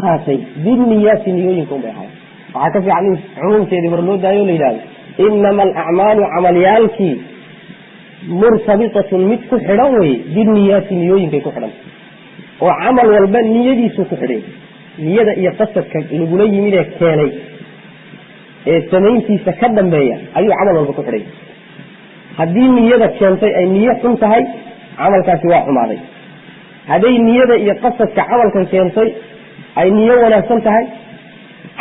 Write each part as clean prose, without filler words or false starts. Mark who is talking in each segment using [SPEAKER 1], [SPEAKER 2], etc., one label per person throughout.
[SPEAKER 1] Ahaatay binniyaati, niyooyinka un bay ahaatay. Waxaa ka fiican in cumuumkeedii hore loo daayo, la yidhahdo inama alacmaalu, camalyaalkii, murtabitatun, mid ku xidhan weye, biniyaati, niyooyinkay ku xidhan, oo camal walba niyadiisuu ku xidhay. Niyada iyo qasadka lagula yimid ee keenay ee samayntiisa ka dambeeya ayuu camal walba ku xidhay. Haddii niyada keentay ay niyo xun tahay, camalkaasi waa xumaaday. Hadday niyada iyo qasadka camalkan keentay ay niyo wanaagsan tahay,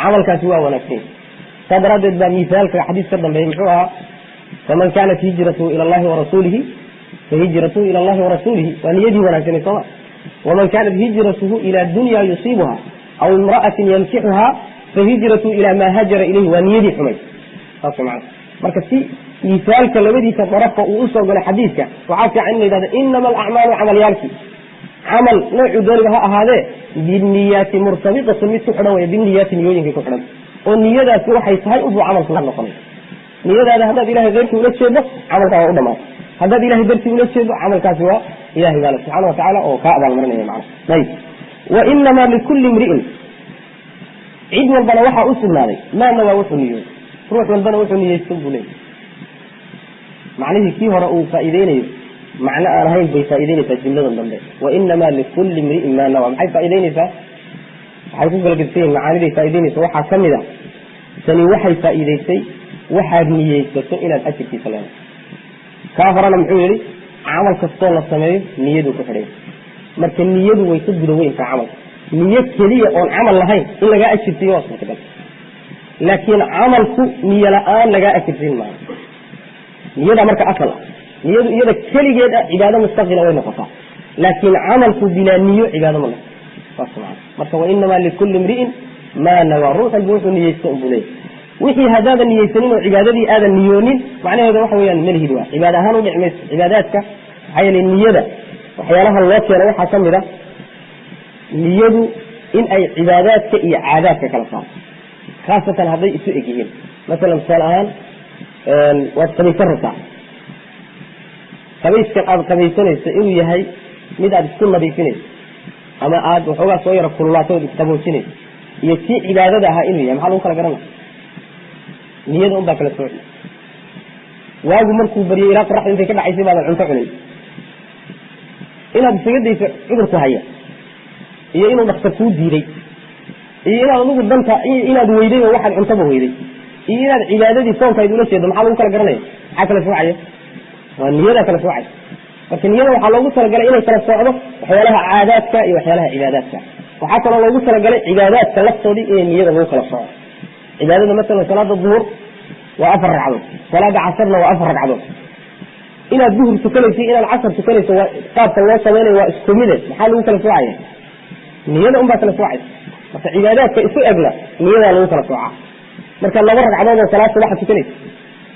[SPEAKER 1] camalkaasi waa wanaagsan yahay. Saa daraaddeed baa misaalka xadiis ka dambeeyay muxuu ahaa? Faman kaanat hijratuhu ila allahi warasuulihi fahijratuhu ila allahi warasuulihi. Waa niyadii wanaagsanay, sooma? Waman kaanat hijratuhu ila dunya yusiibuha aw imra'atin yankixuha fahijratuhu ila maa hajara ilayhi. Waa niyadii xumay, saas macna. Marka si misaalka labadiisa darafka uu usoo galay xadiidka, waxaa fiican in la yidhahdo inama alacmaalu, camalyaalkii, camal noocuu dooniba ha ahaadee, biniyaati murtabitatun, mid ku xidhan wey, biniyaati, niyooyinkay ku xidhan, oo niyadaasi waxay tahay ubuu camalku la noqonay. Niyadaada haddaad ilahay keyrkii ula jeedo, camalkaa waa u dhamaatay. Haddaad ilahay dartii ula jeedo, camalkaasi waa ilahay baale subxana watacala oo kaa abaalmarinaya macna. Ayib. Wa inamaa likulli imri'in, cid walbana waxaa u sugnaaday, maa nawaa, wuxuu niyooday. Ruux walbana wuxuu niyeysan buu leeyahy. Macnihii kii hore uu faa'iideynayo macno aan ahayn bay faa'ideynaysaa jumladan dambe. Wainamaa likulli imri'in maa nawaa maxay faa'ideynaysaa? Waxay ku kala gedsan yihin macaaniday faa'ideynaysa. Waxaa ka mid a tani waxay faa'iideysay waxaad niyeysato inaad ajirkiisa leedahay. Kaa horena muxuu yihi? Camal kastoo la sameeyo niyaduu ku xidhay. Marka niyadu way ka guda weyntaa camalka. Niyo keliya oon camal lahayn in lagaa ajirsiiyo waa suurtagal, laakiin camalku niyo la-aan lagaa ajirsiin maayo. Niyada marka asal ah, niyadu iyada keligeed ah cibaado mustaqila way noqotaa, laakiin camalku bilaa niyo cibaado ma noqo, saas maana. Marka wainamaa likulli imri'in maa nawaa, ruux walba wuxuu niyeysto unbuu leeyahy. Wixii haddaadan niyeysanin oo cibaadadii aadan niyoonin, macnaheedu waxa weeyaan malihid waa cibaada ahaan u dhici mayso cibaadaadka. Maxaa yeelay niyada waxyaalaha loo keeno waxaa ka mid a niyadu in ay cibaadaadka iyo caadaadka kala saarto, khaasatan hadday isu eg yihiin. Masalan, tusaale ahaan, waad qabaysan rabtaa. Qabayskan aada qabaysanayso inuu yahay mid aada isku nadiifinayso ama aada waxoogaa soo yaro kululaato ood isqaboojinayso iyo kii cibaadada ahaa inuu yahay, maxaa lagu kala garanaya? Niyada un baa kala sooci. Waagu markuu baryay ilaa qoraxda intay ka dhacaysay baadan cunto cunin. Inaad isaga dayso cudurku haya iyo inuu dhakhtar kuu diiday iyo inaad adigu danta inaad weyday oo waxaad cuntaba weyday iyo inaad cibaadadii soonkayd ula jeedo, maxaa lagu kala garanaya? Maxaa kala soocaya? Waa niyadaa kala soocaya. Marka niyada waxaa loogu talagalay inay kala soocdo waxyaalaha caadaadka iyo waxyaalaha cibaadaadka. Waxaa kaloo loogu talagalay cibaadaadka laftoodii inay niyada lagu kala sooco. Cibaadada masalan salaada duhur waa 4 ragcadood, salaada casarna waa 4 ragcadood. Inaad duhur tukanayso, inaad casar tukanayso, waa qaabka loo samaynayo waa isku mide. Maxaa lagu kala soocaya? Niyada unbaa kala soocaysa. Marka cibaadaadka isu egna niyadaa lagu kala soocaa. Markaad 2 ragcadood oo salaad subaxa tukanayso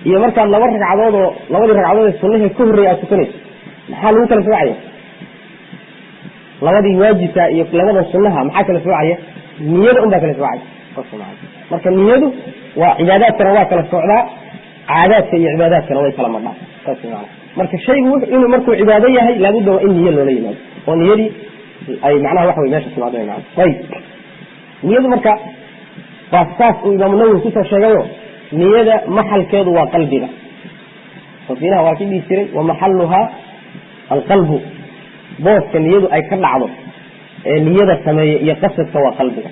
[SPEAKER 1] iyo markaad 2 ragcadood oo labadii ragcadood ee sunnahii ka horreeyay aad tukanayso, maxaa lagu kala soocaya? Labadii waajibka iyo labada sunnaha maxaa kala soocaya? Niyada unbaa kala soocaya. Marka niyadu waa cibaadaadkana waa kala socdaa, caadaadka iyo cibaadaadkana way kala madhaa, saas maana. Marka shaygu inuu markuu cibaado yahay, laabudda waa in niyo loola yimaado oo niyadii ay macnaha waxa wey meesha timaado macana. Ayib. Niyadu marka waa saas uu Imaamu Nawowi kusoo sheegayo. Niyada maxalkeedu waa qalbiga. Safiinaha waa ki dhihi jiray wa maxaluhaa alqalbu. Booska niyadu ay ka dhacdo ee niyada sameeya iyo qasadka waa qalbiga.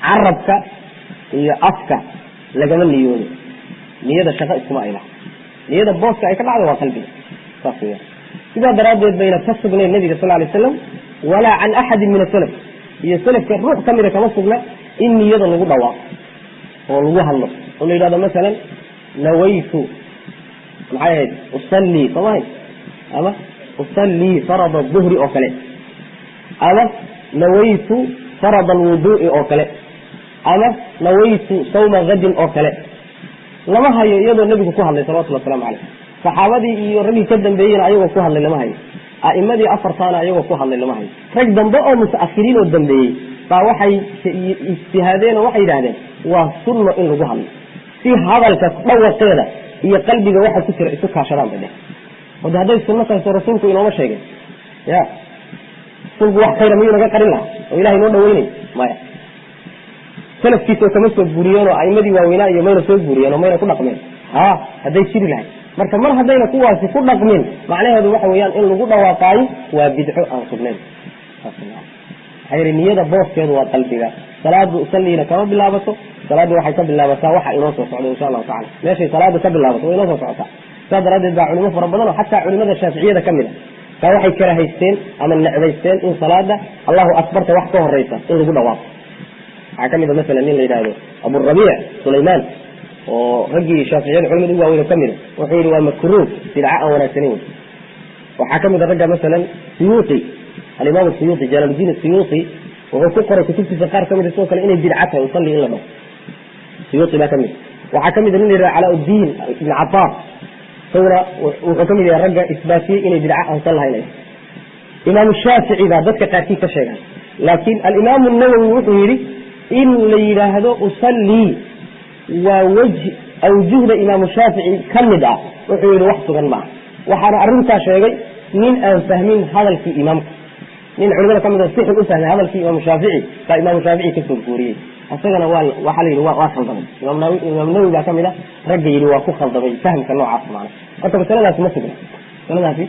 [SPEAKER 1] Carabka iyo afka lagama niyoodo, niyada shaqo iskuma ay laha. Niyada booska ay ka dhacdo waa qalbiga, saas weeyaan. Sidaa daraaddeed bayna ka sugnayn nabiga sal lay slam walaa can axadin min asalaf, iyo salafka ruux kamida kama sugna in niyada lagu dhawaaqo oo lagu hadlo oo la yidhahdo masalan nawaytu, maxay ahayd, usallii, soomahay, ama usallii farada duhri oo kale, ama nawaytu farada alwudu'i oo kale, ama nawaytu sawma hadin oo kale. Lama hayo iyadoo nebigu ku hadlay salawatullah waslamu caleyh. Saxaabadii iyo raggii ka dambeeyeyna ayagoo ku hadlay lama hayo. A'imadii afartaana ayagoo ku hadlay lama hayo. Rag dambe oo mutaakhiriin oo dambeeyey baa waxay ijtihaadeen oo waxay yidhahdeen waa sunno in lagu hadlo, si hadalka dhawaqeeda iyo qalbiga waxa ku jira isu kaashadaan bay dheh. Ode hadday sunno tahay, soo rasuulku inooma sheegay ya? Rasuulku wax khayra miyuu naga qarin lahaa oo ilahay noo dhaweynay? Maya. Salafkiisa kama soo guuriyeen oo aimadii waaweynaa iyo mayna soo guuriyeen oo mayna ku dhaqmeen? Ha, hadday jiri lahayd. Marka mar haddayna kuwaasi ku dhaqmin, macnaheedu waxa weeyaan in lagu dhawaaqaayo waa bidco aan sugnayn. Maxaa yeelay niyada booskeedu waa qalbiga. Salaadu usalliina kama bilaabato, salaaddu waxay ka bilaabataa waxa inoo soo socda insha allahu tacala. Meeshay salaadu ka bilaabato way inoo soo socotaa. Saas daraaddeed baa culimo fara badan oo xataa culimada shaaficiyada ka mid a baa waxay karahaysteen ama necbaysteen in salaada allahu akbarta wax ka horeysa in lagu dhawaaqo. Waxaa ka mid a masalan nin la yidhahdo Aburabiic Sulaymaan oo raggii shaaficiyada culimada ugu waaweyn ka mid a, wuxuu yihi waa makruuh, bidca aan wanaagsanin wey. Waxaa ka mid a ragga masalan Suyuuti, alimaam Suyuuti, Jalaaludiin Suyuuti, wuxuu ku qoray kutubtiisa qaar kamid a sidoo kale inay bidca tahay usalli in la dhaho. Suyuuti baa kamid. Waxaa kamid a nin la yidhahdo Calaa-uddiin Ibn Cabaas, isaguna wuxuu kamid yahay ragga isbaatiyey inay bidca aansan lahayn. Imaamu Shaafici baa dadka qaarkii ka sheegaan, laakiin alimaamu Nawowi wuxuu yidhi in la yidhaahdo usallii waa wejh awjuhda imaamu Shaafici ka mid ah. Wuxuu yidhi wax sugan maaha. Waxaana arrintaa sheegay nin aan fahmin hadalkii imaamka, nin culimada ka mid oo si xun u fahmay hadalkii imaamu Shaafici baa imaamu Shaafici kasoo guuriyey. Isagana waa waxaa la yidhi waa khaldamay. Imaam Nawowi baa kamid a ragga yidhi waa ku khaldamay fahamka noocaas macna. Marka masaladaasi ma sugna, masaladaasi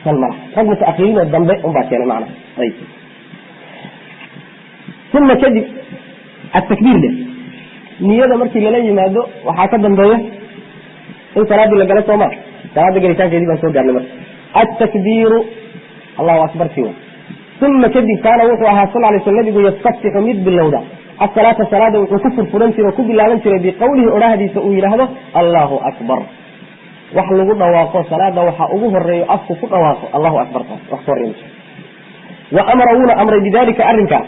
[SPEAKER 1] sal malaha, rag mutaakhiriin oo dambe unbaa keenay macna. Ayib. Uma kadib atakbiir leh niyada markii lala yimaado waxaa ka dambeeya in salaadii la galo, sooma? Salaada gelitaankeedii baan soo gaarnay. Marka atakbiiru allahu akbar ti wa. Uma kadib kaana wuxuu ahaa sal lay sl nabigu yastaftixu mid bilowda asalaata, salaada wuxuu ku furfuran jiray oo ku bilaaban jiray biqowlihi, odhahdiisa uu yidhaahdo allahu akbar. Wax lagu dhawaaqo salaada waxaa ugu horeeyo afku ku dhawaaqo allahu akbar, taas wax ka horreey ma jiro. Wa amara, wuuna amray, bidalika arrinkaa,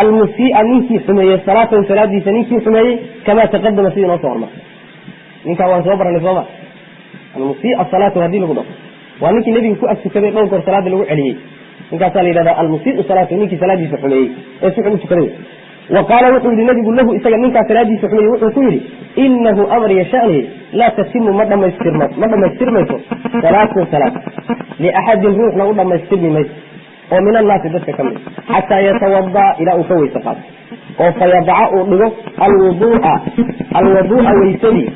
[SPEAKER 1] almusii'a ninkii xumeeyey, salaatahu salaadiisa ninkii xumeeyey, kamaa taqadama, sidii noo soo hormaray. Ninkaa waan soo baranay, sooma? Almusii'a salaatahu haddii lagu dhaqo waa ninkii nebiga ku ag tukaday dhowr goor salaada lagu celiyey. Ninkaasaa la yidhahdaa almusii'u salaatahu, ninkii salaadiisa xumeeyey ee si xun u tukaday. Wa qaala, wuxuu yihi nabigu, lahu isaga, ninkaa salaadiisa xumeeyey wuxuu ku yidhi: inahu amar yashanihi laa tatimu ma dhamaystirmo, ma dhamaystirmayso salaatun salaad liaxadin ruuxna u dhamaystirmi mayso oo min annaasi dadka ka mid, xataa yatawadaa, ilaa uu ka weyse qaato oo fayadaca uu dhigo alwuduua, alwaduua weysadii,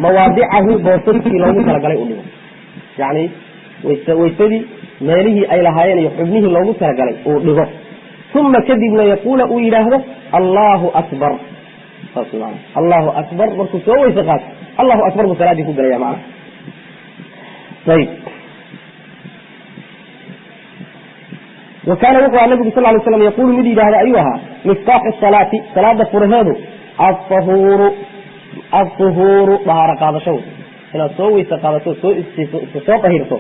[SPEAKER 1] mawaadicahu boosaskii loogu talagalay uu dhigo, yacni weysadii meelihii ay lahaayeen iyo xubnihii loogu talagalay uu dhigo. Uma kadibna yaquula uu yidhaahdo allahu akbar. Saas maana allahu akbar. Markuu soo weyse qaato allahu akbar buu salaadii ku gelaya macana. Ayib. Wa kaana wuxuu aha nabigu sal lay slam yaquulu mid yidhahda ayuu ahaa: miftaaxu salaati, salaada furaheedu, ahuuru, ahuhuuru, dahaaro qaadasho wey. Inaad soo weyse qaadato, soo istiiso, soo dahirto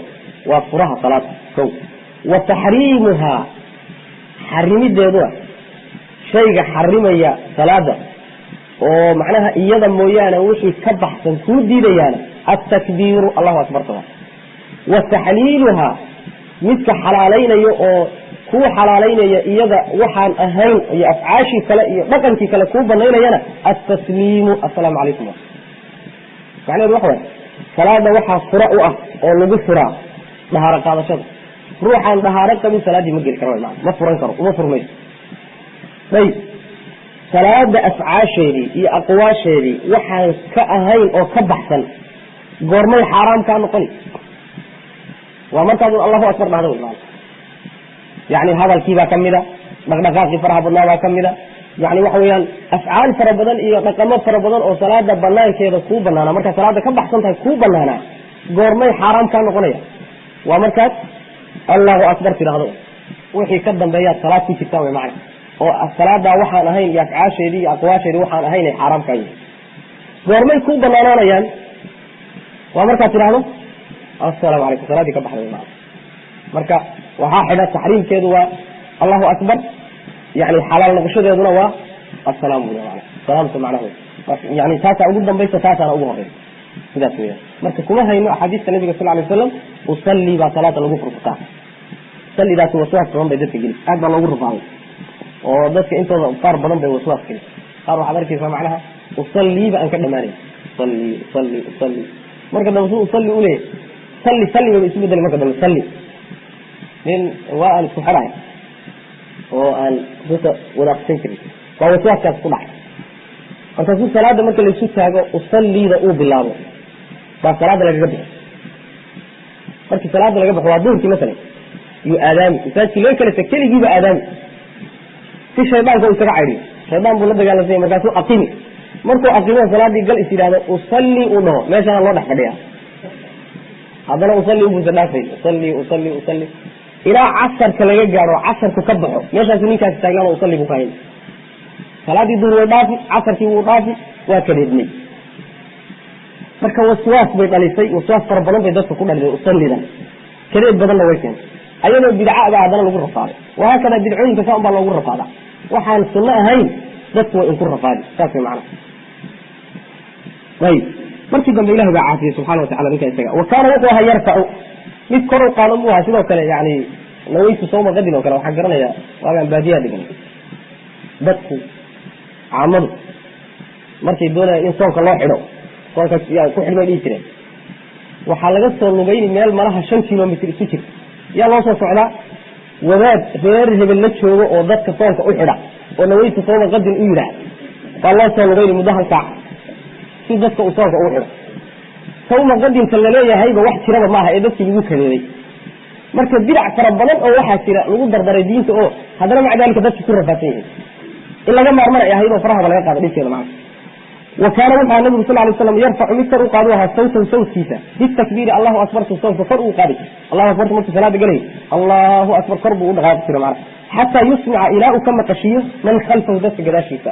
[SPEAKER 1] waa furaha salaada ko. Wa taxriimuhaa, xarimideeduna, shayga xarimaya salaada oo macnaha iyada mooyaane wixii ka baxsan kuu diidayaana, atakbiiru, allahu akbar tawa. Wa taxliiluhaa, midka xalaalaynayo oo kuu xalaalaynaya iyada waxaan ahayn iyo afcaashii kale iyo dhaqankii kale kuu banaynayana, altasliimu, assalaamu calaykum. Macnaheedu waxa waay salaada waxaa fura u ah oo lagu furaa dhahaaro qaadashada. Ruuxaan dhahaaro qabin salaaddii ma geli karo, mana ma furan karo, uma furmayso. Ayib. Salaada afcaasheedii iyo aqwaasheedii waxaan ka ahayn oo ka baxsan goormay xaaraam kaa noqoni? Waa markaad allahu akbar dhahda wy maana. Yani hadalkiibaa kamida, dhaqdhaqaaqii faraha badnaa baa kamida, yani waxa weeyaan afcaal fara badan iyo dhaqamo fara badan oo salaada banaankeeda kuu banaanaa markaad salaada ka baxsan tahay kuu banaanaa goormay xaaraam kaa noqonaya? Waa markaad allahu akbar tidhaahdo. Wixii ka dambeeyaad salaad ku jirtaa wy macna, oo salaadaa waxaan ahayn iyo afcaasheedii iyo aqwaasheedii waxaan ahayn ay xaaraam kaa yihin goormay kuu banaanaanayaan? Waa markaad tidhaahdo assalaamu calaykum, salaadii ka baxday macna. Marka waxaa xidha taxriimkeedu waa allahu akbar, yani xalaal noqoshadeeduna waa assalaamu mana salaamta macnaha yani taasaa ugu dambaysa, taasaana ugu horeysa, sidaas weeyaan. Marka kuma hayno axaadiista nabiga sal lay wasalam usalli baa salaada lagu furfurtaa. Sallidaasi waswaas badan bay dadka geli, aad baa loogu rufaaday oo dadka intooda qaar badan bay waswaas geli. Qaar waxaad arkaysaa macnaha usalliiba aan ka dhamaanay, usalli usalli usalli, marka dambe su usalli uleeyahay, salli salli baba isu bedelay marka dambe salli. Nin waa aan isku xidhahay Oo aan kutubta wada aqrisan jirin baa waswaaskaas ku dhacay. Markaasuu salaada marka laysu taago usalliida uu bilaabo baa salaada lagaga bixi. Markii salaada laga baxo, waa duhurkii masalan, yuu aadaami masaajidkii laga kala tag, keligiiba aadaami si shaydaanka uu isaga caydhiyo. Shaydaan buu la dagaalamsanya. Markaasuu aqimi. Markuu aqimo, salaadii gal is yidhahdo, usalli uu dhaho, meeshaana loo dhex fadhiyaa. Haddana usalli ubuusa dhaafay, usalli, usalli, usalli, ilaa casarka laga gaadho, casarku ka baxo. Meeshaasu ninkaasi taagnaan oo usalli buu ka hayn. Salaadii duhur way dhaafi, casarkii wuu dhaafi, waa kadeedmay. Marka waswaas bay dhalisay, waswaas fara badan bay dadka ku dhalisay usallidan, kadeed badanna way keentay. Ayadoo bidca baa haddana lagu rafaaday. Wahaakada bidcooyinka saa un baa loogu rafaadaa. Waxaan sunno ahayn dadku way inku rafaadi, saas way macnaha. Ayib, markii dambe ilahi baa caafiyey subxana watacala ninka isaga. Wa kaana wuxuu ahaa yarfacu mid kor u qaado buu ahaa. Sidoo kale yani nawaytu sawma qadin oo kale, waxaan garanayaa waagaan baadiyaha dhigan, dadku caamadu markay doonayaan in soonka loo xidho, soonka yaa ku xidhmay dhihi jireen, waxaa laga soo lugayni meel malaha 5 kilomitr isu jirta. Yaa loo soo socdaa? Wadaad reer hebel la joogo oo dadka soonka u xidha oo nawaytu sawma qadin u yidhaah baa loo soo lugayni muddo hal saac si dadka uu soonka ugu xidho. Sawma qadinka laleeyahayba wax jiraba maaha ee dadkii lagu kadeeday. Marka bidac fara badan oo waxaa jira lagu dardaray diinta oo haddana maca dalika dadki ku rafaadsan yihiin, in laga maarmar ay ahayd oo farahaba laga qaado dhibkeeda macana. Wa kaana wuxuu nabigu sal lay slam yarfacu mid kor u qaadu ahaa sawtan, sawtkiisa, bitakbiiri, allahu akbartu, sawtka kor uu qaadi. Allahu akbartu markuu salaada galay, allahu akbar, kor buu u dhaqaaqi jiray macana, xataa yusmica, ilaa uu ka maqashiiyo, man khalfahu, dadka gadaashiisa,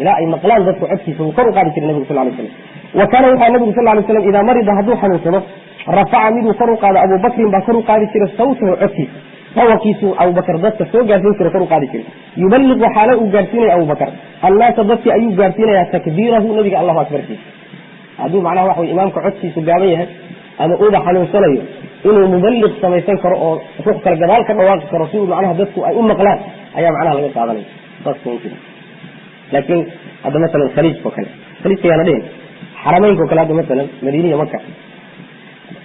[SPEAKER 1] ilaa ay maqlaan dadku codkiisa wuu kor u qaadi jiray nabigu sal lay slam. Wa kaana wuxuu nabigu sal lay slam idaa marida, hadduu xanuunsado, rafaca miduu kor u qaado Abubakrin baa kor u qaadi jiray sawtahu, codkiisa, dhawaqiisuu Abubakar dadka soo gaarsiin jira, kor u qaadi jiray. Yubaliqu, xaalo uu gaarsiinaya Abubakar, annaasa, dadkii ayuu gaarsiinayaa, takbiirahu, nabiga allahu akbarkiisa. Hadduu macnaha waxa wey imaamka codkiisu gaaban yahay ama uuba xanuunsanayo, inuu mubaliq samaysan karo oo ruux kale gadaal ka dhawaaqi karo si uu macnaha dadku ay u maqlaan ayaa macnaha laga qaadanaya. Saas kuma jira. Laakiin hadda masalan khaliijka oo kale, khaliijka yaana dhihin, xarameynka oo kale, hadda masalan Madiina iyo Maka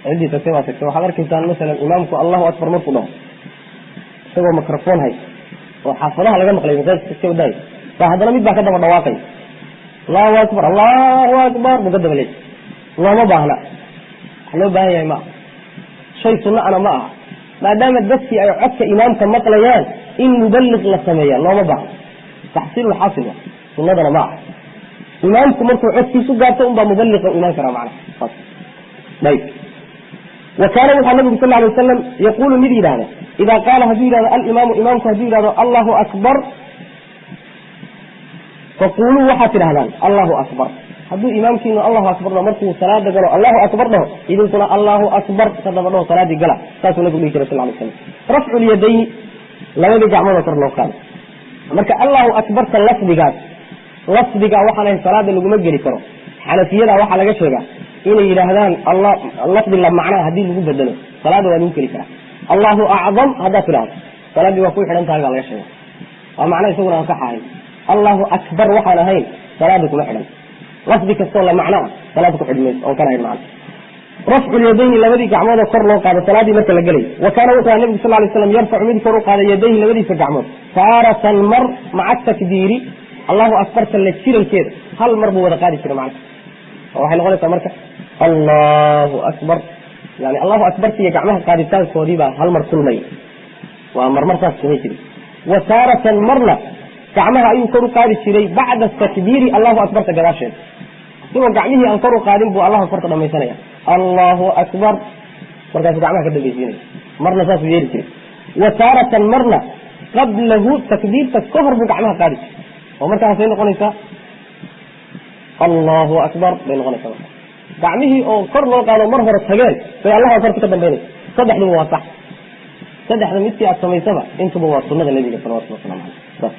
[SPEAKER 1] ciddii tagtay waa tagtay, waxaad arkaysaan masalan imaamku allahu akbar markuu dhaho, isagoo microphone hay oo xaafadaha laga maqlay, masaajidka iska wadaay baa haddana mid baa ka daba dhawaaqay, allahu akbar, allahu akbar buu ka daba leeyay. Looma baahna, wax loo baahan yahay ma aha, shay sunno ana ma aha. Maadaama dadkii ay codka imaamka maqlayaan, in mubaliq la sameeya looma baahna, taxsiilulxaasil wa sunnadana ma aha. Imaamku markuu codkiisu gaarto unbaa mubaliqa u imaan karaa macnaha, saas. Ayib, wa kaana wuxaa nabigu sal lay wasalam yaquulu mid yidhahda, idaa qaala, hadduu yidhahdo, alimaamu, imaamku hadduu yidhahdo allahu akbar, faquluu, waxaad tidhahdaan allahu akbar. Hadduu imaamkiinu allahu akbar dhaho, markuu salaada galo allahu akbar dhaho, idinkuna allahu akbar ka daba dhaho, salaadii gala. Saasuu nabigu dhihi jiray sal lay slam. Rafcu lyadayni, labadii gacmood oo kor loo qaado. Marka allahu akbarta lafdigaas, lafdiga waxaan ahayn salaada laguma geli karo. Xanafiyada waxaa laga sheegaa inay yidhaahdaan alla lafdi la macnaa haddii lagu bedelo salaada waa lagu geli karaa. Allahu acdam haddaad tidhahdo salaaddii waa ku xidhan tahay baa laga sheega. Waa macno isaguna aan sax ahayn. Allahu akbar waxaan ahayn salaada kuma xidhan. Lafdi kastoo la macno ah salaada ku xidhi mayso oon kan ahayn macno. Rafcu lyadayni, labadii gacmoodoo kor loo qaado salaadii marka la gelayo. Wa kaana wuxuu aha nabigu sal lay slam yarfacu mid kor u qaada yadayhi, labadiisa gacmood, taaratan, mar, maca takbiiri, allahu akbarta la jirankeeda, hal mar buu wada qaadi jiray macna. Oo waxay noqonaysaa marka allahu akbar, yani allahu akbarta iyo gacmaha qaaditaankoodii baa hal mar kulmay, waa marmar saas samay jiray. Wa taaratan, marna gacmaha ayuu kor u qaadi jiray bacda takbiiri, allahu akbarta gadaasheeda, isagoo gacmihii aan kor u qaadin buu allahu akbarta dhamaysanaya, allahu akbar, markaasuu gacmaha ka dambaysiinaya. Marna saasuu yeeli jiray. Wa taaratan, marna, qablahu, takbiirta ka hor buu gacmaha qaadi jiray. Oo markaasay noqonaysaa allahu akbar bay noqonaysaa. Marka gacmihii oo kor loo qaado mar hore tageen bay allahu akbarta ka dambaynaysa. Saddexduba waa sax, saddexda midkii aad samaysaba intuba waa sunada nabiga salawatullah waslamu caleyh, saas.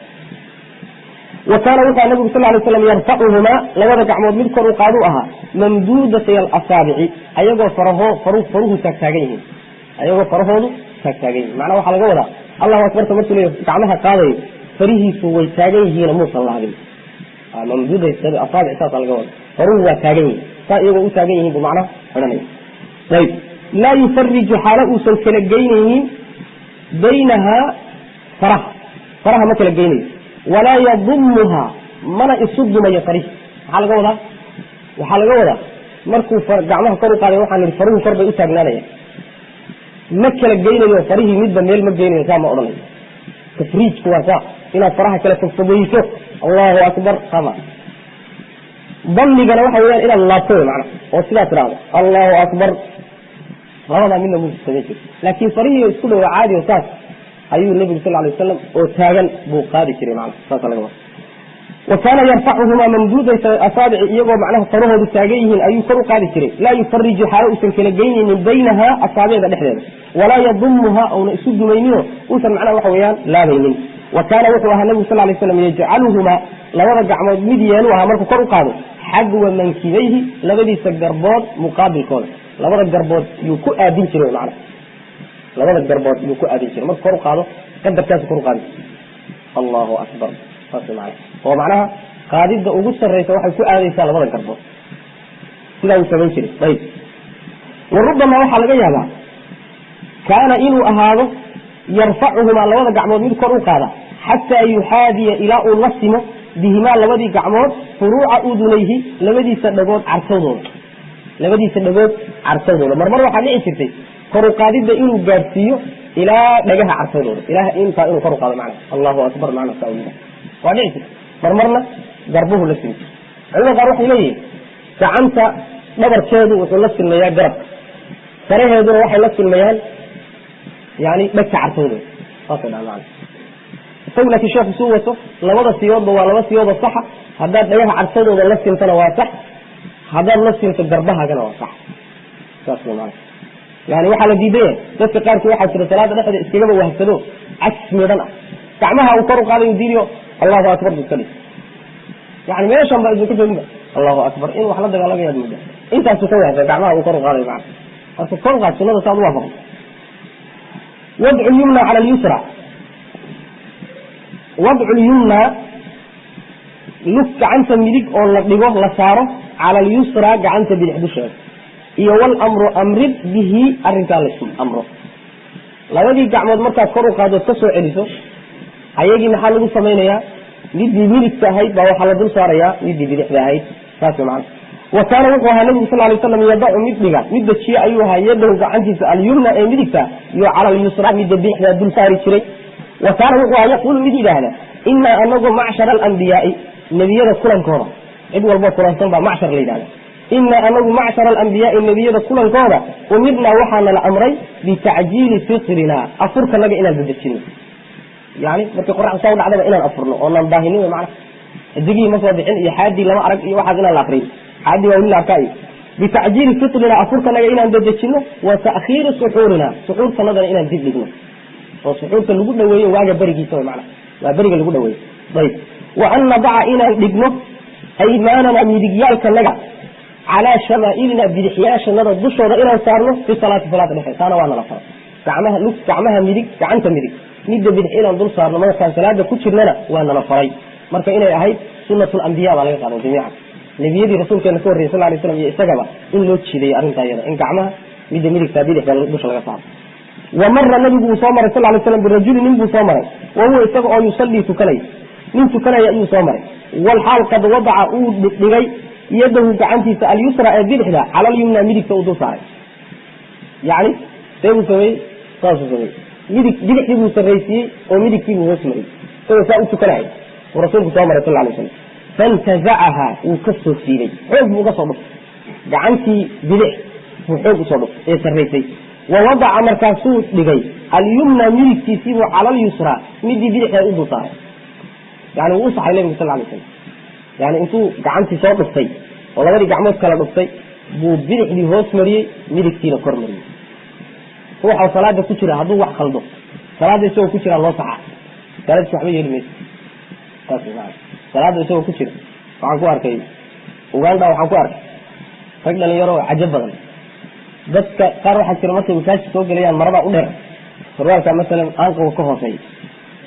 [SPEAKER 1] Wa kaana wuxuu nabigu sal lay slam yarfacuhumaa, labada gacmood mid kor u qaaduu ahaa, mamduudatay alasaabici, ayagoo faraho faru faruhu taagtaagan yihiin, ayagoo farahoodu taagtaagan yihin. Macnaha waxaa laga wadaa allahu akbarta markuu leeyahy gacmaha qaadayo, farihiisu way taagan yihiin, muusan laabin. Mamduuda asaabic saasaa laga wada, faruhu waa taagan yihin, saa iyagoo u taagan yihiin buu macnaha odhanaya. Ayib, laa yufariju, xaalo uusan kala geynaynin, baynahaa, faraha. Faraha ma kala geynayo. Walaa yadumuha, mana isu dumayo farihi. Maxaa laga wadaa? Waxaa laga wadaa markuu gacmaha kor u qaaday, waxaan ihi faruhu kor bay u taagnaanayaan, ma kala geynayo farihii, midba meel ma geynayo, saa ma odhanayo. Tafriijku waa saa, inaad faraha kala fogfogeyso, allahu akbar, sama. Damigana waxa weyaan inaad laabto wey macnaha, oo sidaa tidhaahdo allahu akbar. Labadaa midna muu samayn jiri, laakiin farihii isku dhowa caadi oo saas ayuu nabigu sal alay wasalam oo taagan buu qaadi jiray macnaha, saasa laga wada. Wa kaana yarfacuhumaa mamduudaysa asaabici, iyagoo macnaha farahoodu taagan yihiin ayuu kor u qaadi jiray. Laa yufariju, xaalo uusan kala geynaynin, baynahaa asaabiicda dhexdeeda, walaa yadumuhaa, uuna isu dumayninoo uusan macnaha waxa weeyaan laabaynin. Wa kaana wuxuu ahaa nabigu sal lay slam yajcaluhumaa, labada gacmood mid yeeluu ahaa markuu kor u qaado, xagwa mankibayhi, labadiisa garbood muqaabilkooda, labada garbood yuu ku aadin jiray macnaha, labada garbood yuu ku aadin jiray markuu kor u qaado, qadarkaasu kor u qaadi jiray, allahu akbar, saas macnaha. Oo macnaha qaadidda ugu sarraysa waxay ku aadaysaa labada garbood, sidaa uu samayn jiray. Ayib. Wa rubbama, waxaa laga yaabaa, kaana inuu ahaado yarfacuhumaa, labada gacmood mid kor u qaada, xataa yuxaadiya, ilaa uu la simo, bihimaa, labadii gacmood, furuuca udunayhi, labadiisa dhagood cartowdooda, labadiisa dhagood cartowdooda. Marmar waxaa dhici jirtay kor u qaadidda inuu gaadhsiiyo ilaa dhagaha cartowdooda, ilaa intaa inuu kor u qaado macnaha, allahu akbar macnaha saa u waa dhici jirtay. Marmarna garbuhu la simi jiray. Culimada qaar waxay leeyihiin gacanta dhabarkeedu wuxuu la silmayaa garabka, faraheeduna waxay la silmayaan yani dhegta cartowdooda, saasay dhahan macna isagu. Laakiin sheekhu suu wato labada siyoodba waa laba siyooda saxa. Haddaad dhagaha cartadooda la sintana waa sax, haddaad la sinto garbahaagana waa sax, saas wey macna. Yani waxaa la diidan yahay dadka qaarkii waxaa jira salaada dhexdeeda iskagaba wahsado, cajs midan ah, gacmaha uu kor u qaadayo diidiyo, allahu akbar buu iska dhig, yani meeshan ba isu ka jooginba, allahu akbar, in wax la dagaalamayaad moodaa, intaasuu ka wahsa gacmaha uu kor u qaadayo macna. Marka kor u qaad sunnada saad u waafaqdo. Wadcu lyumna cala alyusra, wadcu lyumna, lug gacanta midig oo la dhigo, la saaro, cala alyusra, gacanta bidix dusheeda, iyo walamru, amrid, bihi, arrinkaa laysku amro. Labadii gacmood markaad kor u qaadood ka soo celiso ayagii, maxaa lagu samaynayaa? Midii midigta ahayd baa waxaa la dul saarayaa midii bidixda ahayd, saas wey macana. Wa kaana wuxuu ahaa nabigu sal lay slam yadacu, mid dhiga, mid dejiye ayuu ahaa, yadahu, gacantiisa, alyumna, ee midigta, iyo cala alyusra, midda bidixdaa dul saari jiray. Wa kaana wuxuu ahaa yaquulu, mid yidhaahda, inaa anagu macshara alambiyaai, nebiyada kulankooda, cid walbo kulansan baa macshar la yidhahda, inaa anagu macshara alambiyaai, nebiyada kulankooda, umirnaa, waxaana la amray, bitacjiili fitrina, afurkanaga inaan dadejino, yani markay qoraxda saa u dhacdaba inaan afurno oonaan daahinin wey macna. Xidigihii ma soo bixin iyo xaadii lama arag iyo waxaas inaan la akriyin, xaadii waa weli la arkaa, iyo bitacjiili fitrina, afurkanaga inaan dadejino, wa ta'khiiri suxuurina, suxuurtanadana inaan dib dhigno, oo suxuurta lagu dhaweeyo waaga berigiisa wey macna, waa beriga lagu dhaweeyo. Ayib. Wa an nadaca, inaan dhigno, aymaanana, midigyaalkanaga, calaa shamaa'ilina, bidixyaashanada dushooda inaan saarno, fi salaati, salaada dhexeed, taana waa nala faray. Gacmaha lug, gacmaha midig, gacanta midig midda bidix inaan dul saarno markaan salaada ku jirnana waa nala faray. Marka inay ahayd sunatu lambiya baa laga qaadan jamiican, nebiyadii rasuulkeena ka horreyay sal lay slam iyo isagaba in loo jiidayo arrintaa iyada, in gacmaha midda midigtaa bidixda dusha laga saaro. Wa mara, nabigu uu soo maray sal lay slam, birajuli, nin buu soo maray, wa huwa, isaga oo, yusallii, tukanaya, nin tukanaya ayuu soo maray, walxaal qad wadaca, uu dhigay, yadahu, gacantiisa, alyusra, ee bidixda, cala alyumna, midigta uu dul saaray. Yani see buu sameeyey? Saasuu sameeyey. Midig bidixdii buu sarraysiiyey oo midigtii buu hoos mariyey, isagoo saa u tukanaya uu rasuulku soo maray sal lay slam. Fantazacahaa, wuu ka soo siibay, xoog buu uga soo dhuftay gacantii bidix, buu xoog usoo dhuftay ee sarraysay. Wa wadaca, markaasuu dhigay, alyumna, midigtiisiibuu, cala alyusra, midii bidixda u dul saaray. Yani wuu u saxay nabigu sal lay slam, yani intuu gacantii soo dhuftay oo labadii gacmood kala dhuftay buu bidixdii hoos mariyey, midigtiina kor mariyey. Ruuxa salaada ku jira hadduu wax khaldo salaada isagoo ku jiraa loo saxaa, salaadiis waxba yeeli mayso, saas maana. Salaada isagoo ku jira, waxaan ku arkay Uganda, waxaan ku arkay rag dhalinyaro oo cajab badan. Dadka qaar waxaa jira markay masaajid soo gelayaan maradaa u dheer, sarwaalka masalan aanqawga ka hooseeya,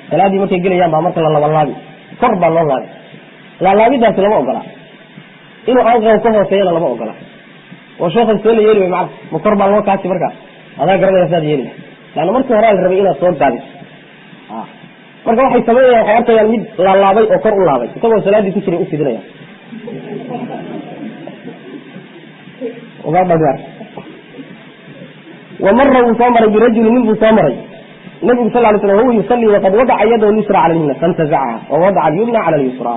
[SPEAKER 1] salaadii markay gelayaan baa marka la labalaabi, kor baa loo laabi. Laalaabidaasi lama ogola, inuu aanqawga ka hooseeyana lama ogola. Oo sheekhan see la yeeli way macana? Ma kor baa loo kaasi? Markaa adaa garanaya saad yeeli lahay, laanna markii horaa la rabay inaad soo gaabiso. Marka waxay sameeyaan, waxay arkayaan mid laalaabay oo kor u laabay isagoo salaadii ku jiray u fidinaya. Wamara wuu soo maray birajuli, nin buu soo maray nabigu sal lay slam, huwa yusalii waqad wadaca yadahu lyusra cala lyumna fantazacaha wawadaca alyumna cala alyusra.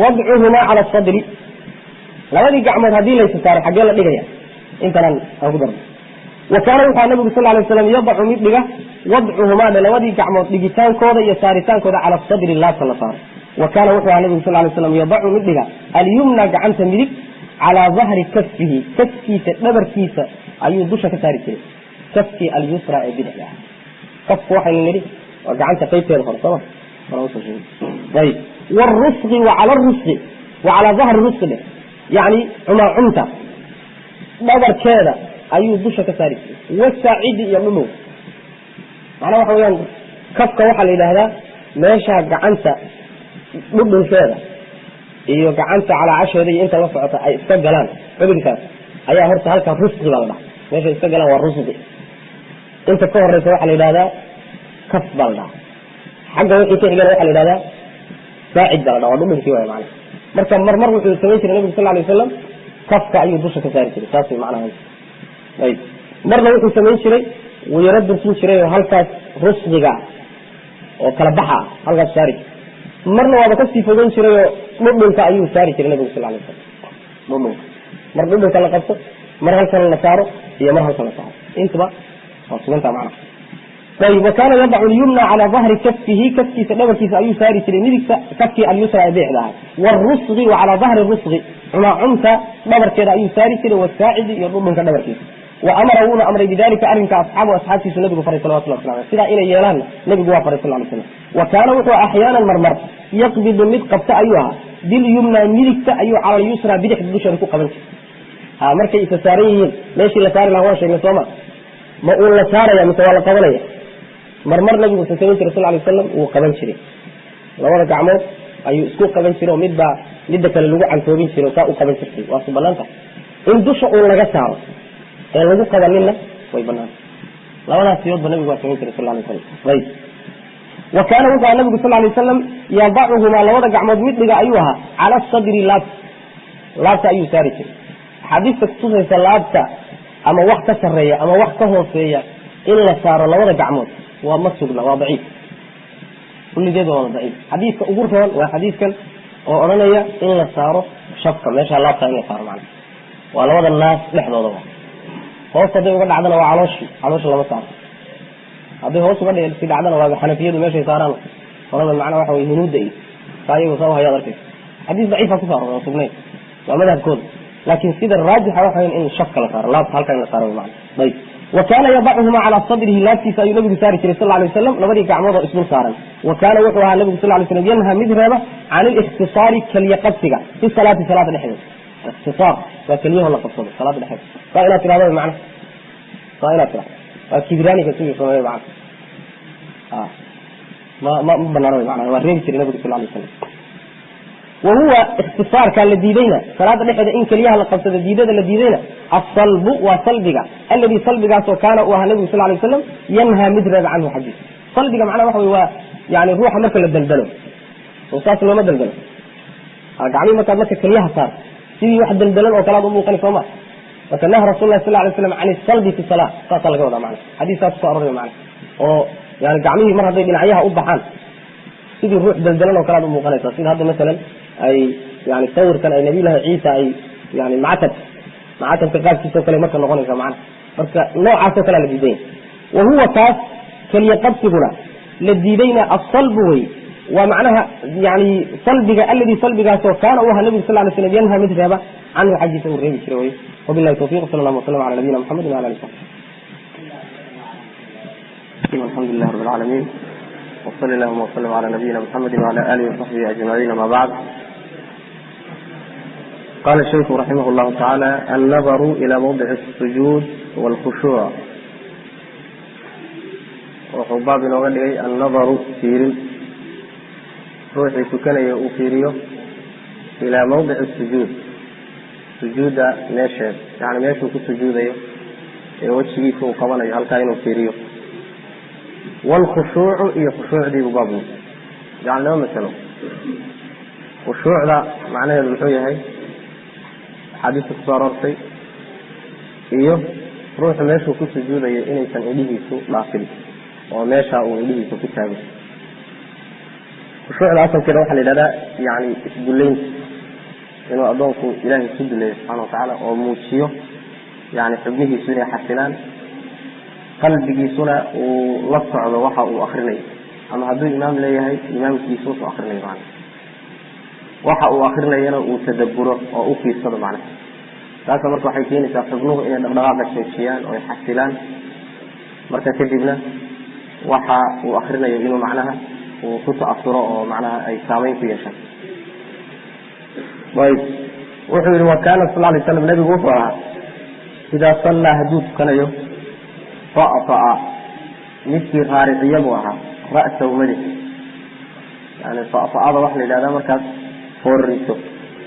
[SPEAKER 1] Wadcuhumaa cala asadri, labadii gacmood haddii laysa saaro xaggee la dhigaya? Intanan aan ku darno. Wa kaana wuxua nabigu sal lay slam yadacu mid dhiga, wadcuhumaa dhe, labadii gacmood dhigitaankooda iyo saaritaankooda cala asadri, laabta la saaro. Wa kaana wuxuu ahaa nabigu sal lay slam yadacu mid dhiga alyumna gacanta midig calaa dahri kafihi, kafkiisa dhabarkiisa ayuu dusha ka saari jiray, kafkii alyusra ee bidixda ah. Kafku waxaynu nidhi waa gacanta qaybteeda hore, sooma? Ayib. Wrusqi wa cala rusqi wa calaa dahri rusqi dheh, yani cumaacumta dhabarkeeda ayuu dusha ka saari jiray. Wasaacidi iyo dhudhow, macnaha waxa weyaan kafka waxaa la yidhaahdaa meesha gacanta dhudhunkeeda iyo gacanta calaacasheeda iyo inta la socota ay iska galaan, xubinkaas ayaa horta halkaa rusqi baa la dhaha. Meesha iska galaan waa rusqi. Inta ka horeysa waxaa la yidhahdaa kaf baa la dhahaa, xagga wixii ka xigana waxaa la yidhahdaa saacid baa la dhaha, waa dhudhunkii waay macnaha. Marka marmar wuxuu samayn jiray nabigu sal lay wasalam kafka ayuu dusha ka saari jiray, saas way macnaha. Ayib. Marna wuxuu samayn jiray wuu yaro dursin jiray oo halkaas rusqiga oo kala baxa halkaas saari jiray. Marna waaba kasii fogeyn jiray oo dhudhunka ayuu saari jiray nabigu sal lay wasalam. Dhudhunka mar dhudhunka la qabto, mar halkan la saaro iyo mar halkan la saaro, intuba waa suganta macnaha. Ayib. Wa kaana yadacu lyumna calaa dahri kafihi, kafkiisa dhabarkiisa ayuu saari jiray midigta, kafkii alyusra ee bidixda ahay. Wrusqi wa calaa dahri rusqi, cumaacumta dhabarkeeda ayuu saari jiray, wasaacidi iyo dhudhunka dhabarkiisa. Wa amara wuuna amray bidalika arrinka asxaabu, asxaabtiisu nabigu faray salawatullah waslam aleh, sidaa inay yeelaanna nabigu waa faray sal lay slam. Wa kaana wuxuu axyaanan marmar yaqbidu mid qabta ayuu ahaa bilyumna midigta ayuu cala alyusra bidixda dusheeda ku qaban jiray. Ha, markay isa saaran yihiin meeshii la saari lahaa waan sheegnay, sooma? Ma uu la saaraya mise waa la qabanaya? Marmar nabigu wuxuu samayn jiray sal lay wasalam wuu qaban jiray, labada gacmood ayuu isku qaban jiray oo midbaa midda kale lagu cantoobin jiray oo saa u qaban jirtay. Waa su banaanta in dusha uun laga saaro ee lagu qabaninna way banaanta, labadaas siyoodba nabigu waa samayn jiray sal lay wasalam. Ayib. Wa kaana wuxuu ahaa nabigu sal lay wasalam yadacuhumaa labada gacmood mid dhiga ayuu ahaa cala sadri, laabta, laabta ayuu saari jiray. Axaadiista kutusaysa laabta ama wax ka sarreeya ama wax ka hooseeya in la saaro labada gacmood waa ma sugna, waa daciif, kulligeed waa wada daciif. Xadiiska ugu roon waa xadiiskan oo odhanaya in la saaro shafka, meesha laabta in la saaro, macna waa labada naas dhexdooda. Waa hoos hadday uga dhacdana waa calooshii, caloosha lama saaro. Hadday hoos uga si dhacdana waa xanafiyadu meeshay saaraan qolada, macnaha waxa wey hunuudda iyo saa iyagu saa hayaad arkaysa. Xadiis daciifa kuso aroray oo sugnayn, waa madhabkooda, laakin sida raajixa waxa weya in shafka la saaro, laabta halka in la saaro macna. Ayib. Wa kaana yadacuhumaa calaa sadrihi, laabtiisa ayuu nabigu saari jiray sal lay wasalam labadii gacmood oo isdul saaran. Wa kaana wuxuu ahaa nabigu sal lay slam yanha mid reeba can alikhtisaari, keliya qabsiga, fi salaati, salaada dhexdeeda. Ikhtisaar waa keliyaho la qabsado salaada dhexdeeda, saa inaad tirahdo macna, saa inaad tirahdo waa kibraaniga siduu sameeyo macna, ma banaano macna, waa reebi jiray nabigu sal lay wasalam. Wahuwa ikhtisaarkaa la diidayna, salaada dhexeeda in keliyaha la qabsado diidada la diidayna, asalbu waa salbiga, alladii salbigaasoo kaana uu ahaa nabigu sal lay waslam yanhaa mid reeba canhu xaggiisa. Salbiga macnaha waxa wey waa yani ruuxa marka la daldalo oo saas looma daldalo gacmihii, markaad marka keliyaha saar sidii wax daldalan oo kalaad u muuqani, sooma? Marka naha rasul lah sal lay slam can isalbi fi sala, saasaa laga wadaa macna, xadiis saas kuso aroray macna, oo yani gacmihii mar hadday dhinacyaha u baxaan sidii ruux daldalan oo kalaad u muuqanaysa, sida hadda masalan ay yani sawirkan ay nabiyullahi ciisa ay yani macatab macatabka qaabkiisao kale marka noqonaysa macna. Marka noocaasoo kalea la diidanya. Wa huwa kaas keliya qabsiguna la diidayna asalbu wey, waa macnaha yani salbiga alladii salbigaasoo kaana u ahaa nabigu sal lay slam yanha mid reeba canhu xaggiisa uu reebi jiray wey. Wabillahi tawfiq, sala allahu wasalam ala nabiyina maxamedi wala ali saxbi. Alxamdu lilah rabi alcaalamiin, wsali allahuma wasalam ala nabiyina maxamedi wala alihi wasaxbihi ajmaciin, ama bacd. Qala shayku raximah llahu tacaala: annadaru ila mawdici asujuud walkhushuuc. Wuxuu baab inooga dhigay annadaru, fiirin ruuxii tukanaya uu fiiriyo, ilaa mawdici sujuud, sujuudda meesheed, yani meeshuu ku sujuudayo ee wejigiisa uu qabanayo, halkaa inuu fiiriyo, waalkhushuucu iyo khushuucdiibu baab. Yani laba masalo. Khushuucda macnaheedu muxuu yahay axaadiista kusoo aroortay, iyo ruuxu meeshuu ku sujuudayo inaysan indhihiisu dhaafin oo meesha uu indhihiisa ku taago. Khushuucda asalkeeda waxaa la yidhahdaa yani isdullaynta, inuu addoonku ilaahay isu duleeyo subxana watacaala oo muujiyo yani xubnihiisu inay xasilaan, qalbigiisuna uu la socdo waxa uu akrinayo, ama hadduu imaam leeyahay imaamkiisu wuxuu akrinayo macna, waxa uu akrinayana uu tadabburo oo u fiirsado macna. Taasa marka waxay keenaysaa xubnuhu inay dhaqdhaqaaqa joojiyaan oo ay xasilaan, marka kadibna waxa uu akrinayo inuu macnaha uu ku ta'asuro oo macnaha ay saameyn ku yeeshaan. Ayib, wuxuu yihi wa kaana sal alay slam, nabigu wuxuu ahaa idaa sallaa hadduu tukanayo fa'fa'a, midkii raariciya buu ahaa ra'sahu madaxi. Yani fa'fa'ada waxa la yidhahdaa markaad foorariso,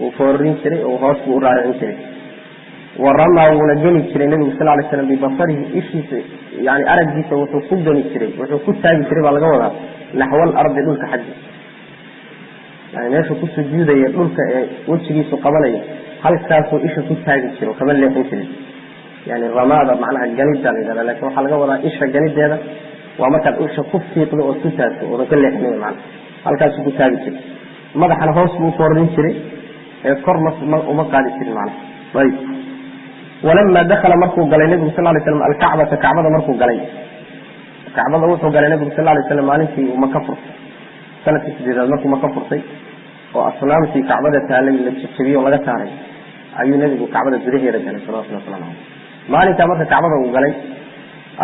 [SPEAKER 1] uu foorarin jiray oo hoos buu u raaricin jiray. Wa ramaa, wuuna geni jiray nabigu sal lay slam bibasarihi, ishiisa yani araggiisa wuxuu ku geni jiray, wuxuu ku taagi jiray baa laga wadaa, naxwa alardi, dhulka xaggi, yani meeshuu ku sujuudaya dhulka ee wejigiisu qabanaya halkaasuu isha ku taagi jiro, kama leexin jirin. Yani ramaada macnaha ganida la yidhahda, lakin waxaa laga wadaa isha ganideeda waa markaad isha ku fiiqdo ood ku taagto oodan ka leexinin, macnaha halkaasuu ku taagi jiray. Madaxana hoos buu ufoorrin jiray ee kor ma uma qaadi jirin macnaha. Ayib, walama dakala, markuu galay nabigu sal lay slam alkacbata, kacbada markuu galay, kacbada wuxuu galay nabigu sal lay slam maalintii uu maka furtay, sanadkii 8aad markuu maka furtay oo asnaamtii kacbada taalay la jejebiyey oo laga saaray, ayuu nebigu kacbada gudaheeda galay salawatullah waslamu caleyh. Maalintaa marka kacbada uu galay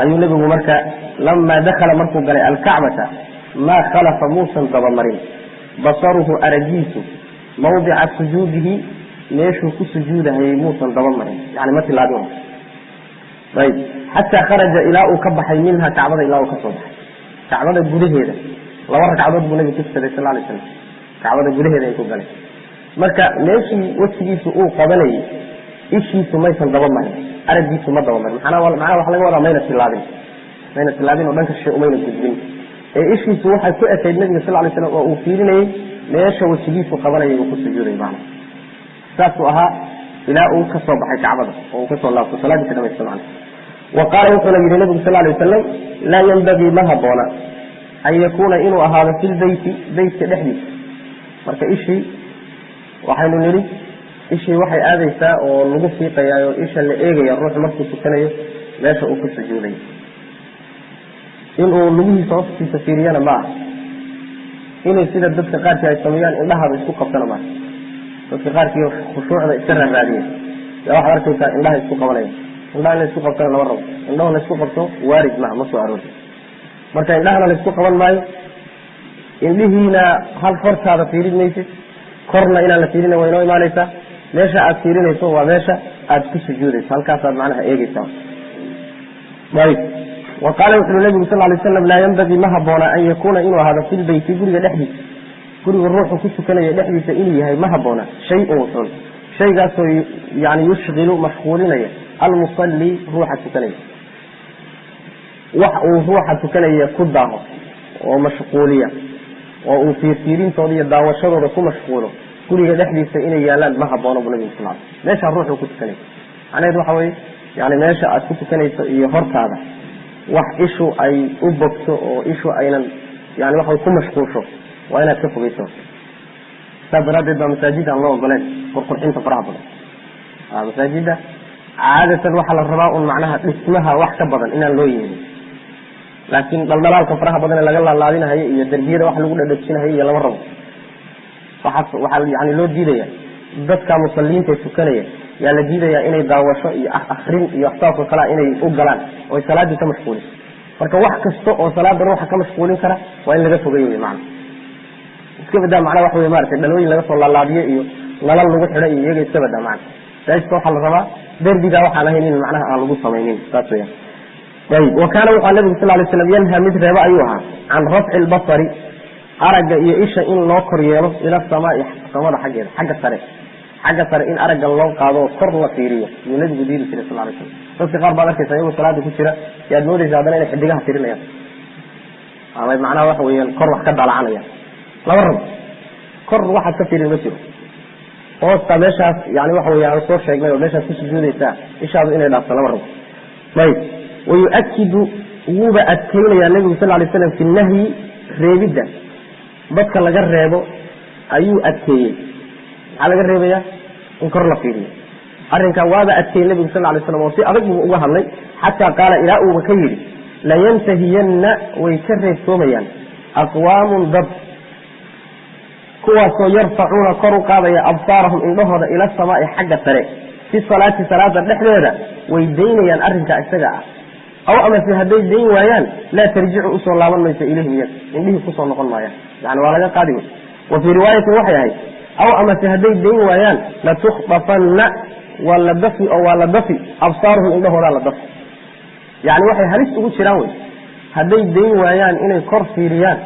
[SPEAKER 1] ayuu nebigu marka lamaa dakhala, markuu galay alkacbata, maa khalafa, muusan dabamarin, basaruhu, aragiisu, mawdica sujuudihi, meeshuu ku sujuudahayay muusan dabamarin, yani ma tilaabin. Ayib, xataa kharaja, ilaa uu ka baxay, minha, kacbada ilaa uu ka soo baxay. Kacbada gudaheeda 2 ragcadood buu nabigu ku tukaday sal lay slam, kacbada gudaheeda ay ku galay. Marka meeshii wejigiisu uu qabanayay ishiisu maysan dabamarin, araggiisu ma dabamarin, manaa macnaha waxa laga wadaa mayna tilaabin, mayna tilaabin oo dhanka shishe umayna gudbin, ee ishiisu waxay ku ekayd nabiga sal lay slam oo uu fiirinayey meesha wejigiisu qabanayay uu ku sujuuday macna. Saasuu ahaa ilaa uu ka soo baxay kacbada oo uu kasoo laabto, salaadiisa dhamaysta macna. Wa qaala, wuxuuna yihi nabigu sal lay wasalam, laa yenbagii, ma haboona, an yakuuna, inuu ahaado, fi lbeyti, beytka dhexdiisa. Marka ishii waxaynu nidhi ishii waxay aadaysaa oo lagu fiiqayaa oo isha la eegaya ruuxu markuu tukanayo meesha uu ku sujuuday. Inuu lugihiisa hoostiisa fiiriyana ma aha, inuu sida dadka qaarkii ay sameeyaan indhahaaba isku qabtana maaha. Dadka qaarkii khushuucda iska raaraadiya yaa waxaad arkaysaa indhaha isku qabanaya. Indhaha in la isku qabtana lama rabo, indhaho la isku qabto waarid maha, ma soo aroori. Marka indhahana la isku qaban maayo, indhihiina hal hortaada fiirin maysid, korna inaan la fiirina way inoo imaanaysaa. Meesha aad fiirinayso waa meesha aad ku sujuudayso, halkaasaad macnaha eegeysaa. Ayib, wa qaala, wuxuui nabigu sal lay slam, laa yenbagii, ma haboona, an yakuuna, inuu ahaado, fi lbeyti, guriga dhexdiisa, guriga ruuxu ku tukanayo dhexdiisa inuu yahay ma haboona, shay-un wuxuun, shaygaasoo yani yushkilu, mashquulinaya, almusalli, ruuxa tukanaya, wax uu ruuxa tukanaya ku daaho oo mashquuliya oo uu fiirfiirintooda iyo daawashadooda ku mashquulo guriga dhexdiisa inay yaalaan ma haboono bu nabigu sal meeshaa ruuxuu ku tukanaya. Macnaheedu waxa weye yani meesha aad ku tukanayso iyo hortaada wax ishu ay u bogto oo ishu aynan yani waxa ku mashquulsho waa inaad ka fogeyso. Saas daraaddeed baa masaajida aan loo ogoleen qurqurxinta faraha badan. Masaajida caadatan waxaa la rabaa un macnaha dhismaha wax ka badan inaan loo yeelin, laakiin dhaldhalaalka faraha badan ee laga laalaadinahayo iyo derbiyada wax lagu dhadhajinahayo iyo lama rabo. Waxaas waxaa yani loo diidaya dadka musalliinta tukanaya, yaa la diidayaa inay daawasho iyo akrin iyo waxsaasoo kalea inay u galaan oo salaaddii ka mashquuliso. Marka wax kasta oo salaada ruuxa ka mashquulin kara waa in laga fogeeyo wy macana. Iska badaa macnaha waxa wey maratay dhalooyin laga soo laalaabiyo iyo nalal lagu xidho iyo iyaga iska badaa macana. Masaajidka waxaa la rabaa derbigaa waxaan ahayn in macnaha aan lagu samaynin, saas weyaan. Ayib, wa kaana, wuxua nabigu sal lay slam yanha, mid reebo ayuu ahaa, can rafci lbasari, aragga iyo isha in loo kor yeelo, ila samaai, samada xaggeeda, xagga sare, xagga sare in aragga loo qaado oo kor la fiiriyo yuu nabigu diidi jiray sal lay slam. Dadka qaar baad arkaysa iyagoo salaada ku jira yaad moodaysa haddana inay xidigaha tirinayaan ama macnaha waxa weeyaan kor wax ka dalacanayaan. Laba rabo kor waxaad ka fiirin ma jiro, hoosta meeshaas yani waxa weeye aan soo sheegnay oo meeshaas ku sujuudaysaa ishaadu inay dhaafto lama rabo. Ayib, wayuakidu wuuba adkeynayaa nabigu sal lay slam fi nahyi, reebidda dadka laga reebo ayuu adkeeyey. Maxaa laga reebayaa? In kor la fiiriyo. Arrinkaa waaba adkeeyey nabigu sal lay slam oo si adag buu uga hadlay, xataa qaala ilaa uuba ka yidhi layantahiyanna, way ka reebtoomayaan aqwaamun dad kuwaasoo yarfacuuna kor u qaadaya absaarahum indhahooda ila samaai xagga sare fi salaati, salaada dhexdeeda way daynayaan arrinkaa isaga ah. Aw amase hadday dayn waayaan laa tarjicu usoo laaban mayso ilayhim iyaga, indhihii kusoo noqon maayaan, yani waa laga qaadi wey. Wa fii riwaayatin waxay ahayd aw amase hadday dayn waayaan latukhdafanna, waa la dafi oo waa la dafi absaaruhum indhahoodaa la dafi. Yani waxay halis ugu jiraan wey hadday dayn waayaan inay kor fiiriyaan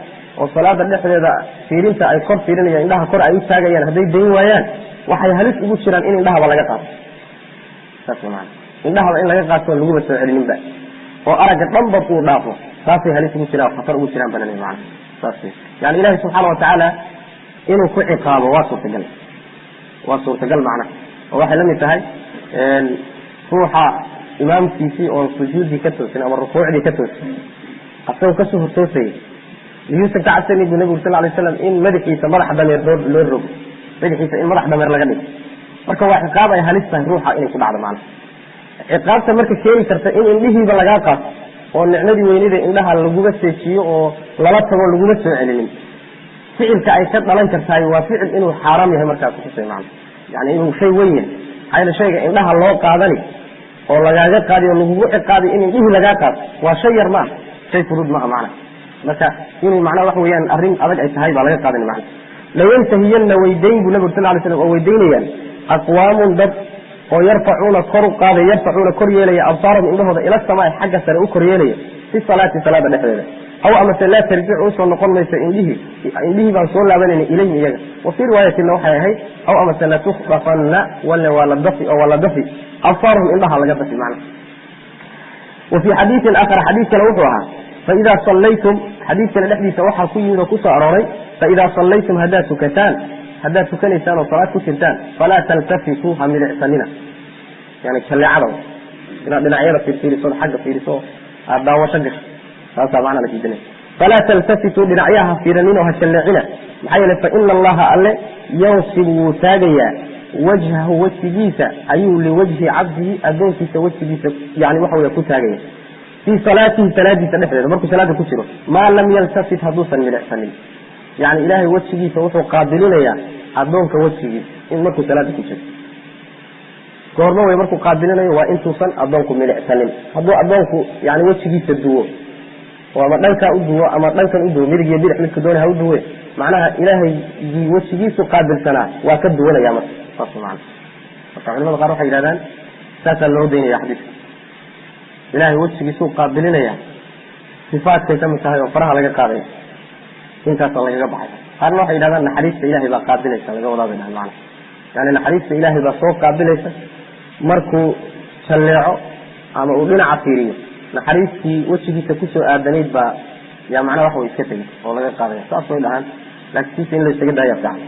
[SPEAKER 1] oo salaada dhexdeeda fiirinta ay kor fiirinayaan, indhaha kor ay u taagayaan, hadday dayn waayaan waxay halis ugu jiraan in indhahaba laga qaato. Saas maana indhahaba in laga qaato laguba soo celininba oo aragga dhanba uu dhaafo, taasay halis ugu jiraan, khatar ugu jiraan banana macana. Saas yani ilahi subxaana watacaala inuu ku ciqaabo waa suurtagal, waa suurtagal macnaha. Oo waxay la mid tahay ruuxa imaamkiisii oon sujuuddii ka toosin ama rukuucdii ka toosin asagoo kasoo hortoosayay, miyuusan ka cabsanin bu nabigu sal lay slam in madaxiisa madax dameer loo rogo, madaxiisa in madax dameer laga dhigo. Marka waa ciqaab ay halis tahay ruuxa inay ku dhacdo macnaha. Ciqaabta marka keeni karta in indhihiiba lagaa qaato oo nicmadii weynida indhaha laguga seejiyo oo lala tago laguma soo celinin, ficilka ay ka dhalan kartahay waa ficil inuu xaaraam yahay markaa kutusay macna, yani inuu shay weyn yahay. Maxaa yeele shayga indhaha loo qaadani oo lagaaga qaadi oo lagugu ciqaabi in indhihii lagaa qaato waa shay yar ma aha, shay fudud maaha macna. Marka inuu macnaha waxa weeyaan arrin adag ay tahay baa laga qaadani macna. Layantahiyanna weydayn buu nabigu sal lay slam oo weydaynayaan aqwaamun dad oo yarfacuuna kor u qaaday, yarfacuuna kor yeelaya absaarahum indhahooda ila samaai xagga sare u kor yeelaya fi salaati salaada dhexdeeda. Aw amase laa tarjicu usoo noqon mayso indhihii, indhihii baan soo laabanayna ilayhim iyaga. Wa fii riwaayatina waxay ahayd aw amase latukhdafanna, walle waa la dafi oo waa la dafi absaaruhum indhaha laga dafi macna. Wa fii xadiisin aakhar, xadiis kale wuxuu ahaa faidaa sallaytum, xadiis kale dhexdiisa waxaa ku yimid oo kusoo arooray faidaa sallaytum haddaad tukataan, haddaad tukanaysaan oo salaad ku jirtaan falaa taltafituu ha milicsanina, yani jalleecada inaad dhinacyada fiirfiiriso xagga fiiriso aad daawasho gasho, taasaa macnaa la diidanaya. Falaa taltafituu dhinacyaha ha fiiranin oo ha jalleecina, maxaa yeele fa ina allaha alle yansibu wuu taagayaa wajhahu wejigiisa ayuu liwajhi cabdihi addoonkiisa wejigiisa yani waxa wey ku taagaya fii salaatihi salaadiisa dhexdeeda markuu salaada ku jiro maa lam yaltafit hadduusan milicsanin. Yani ilaahay wejigiisa wuxuu qaabilinayaa addoonka wejigiisa in markuu salaada ku jiro. Goormo wey markuu qaabilinayo? Waa intuusan addoonku milicsanin. Hadduu addoonku yani wejigiisa duwo oo ama dhankaa u duwo ama dhankan u duwo, midig iyo bidix midka doona ha u duwe, macnaha ilaahaygii wejigiisu qaabilsanaa waa ka duwanaya marka saas macana. Marka culimada qaar waxay yidhahdaan saasaa loo daynaya xadiiska, ilaahay wejigiisuu qaabilinaya sifaadkay ka mid tahay oo faraha laga qaadaya, intaasaa lagaga baxay. Qaarna waxay yidhahdaan naxariista ilahay baa qaabilaysa laga wadaa bay dhahan macana, yani naxariista ilaahay baa soo qaabilaysa markuu jalleeco ama uu dhinaca fiiriyo, naxariistii wejigiisa kusoo aadanayd baa yaa macnaha wax way iska tegay oo laga qaadaya, saas way dhahaan, laakiin siisa in la isaga daaya fiican.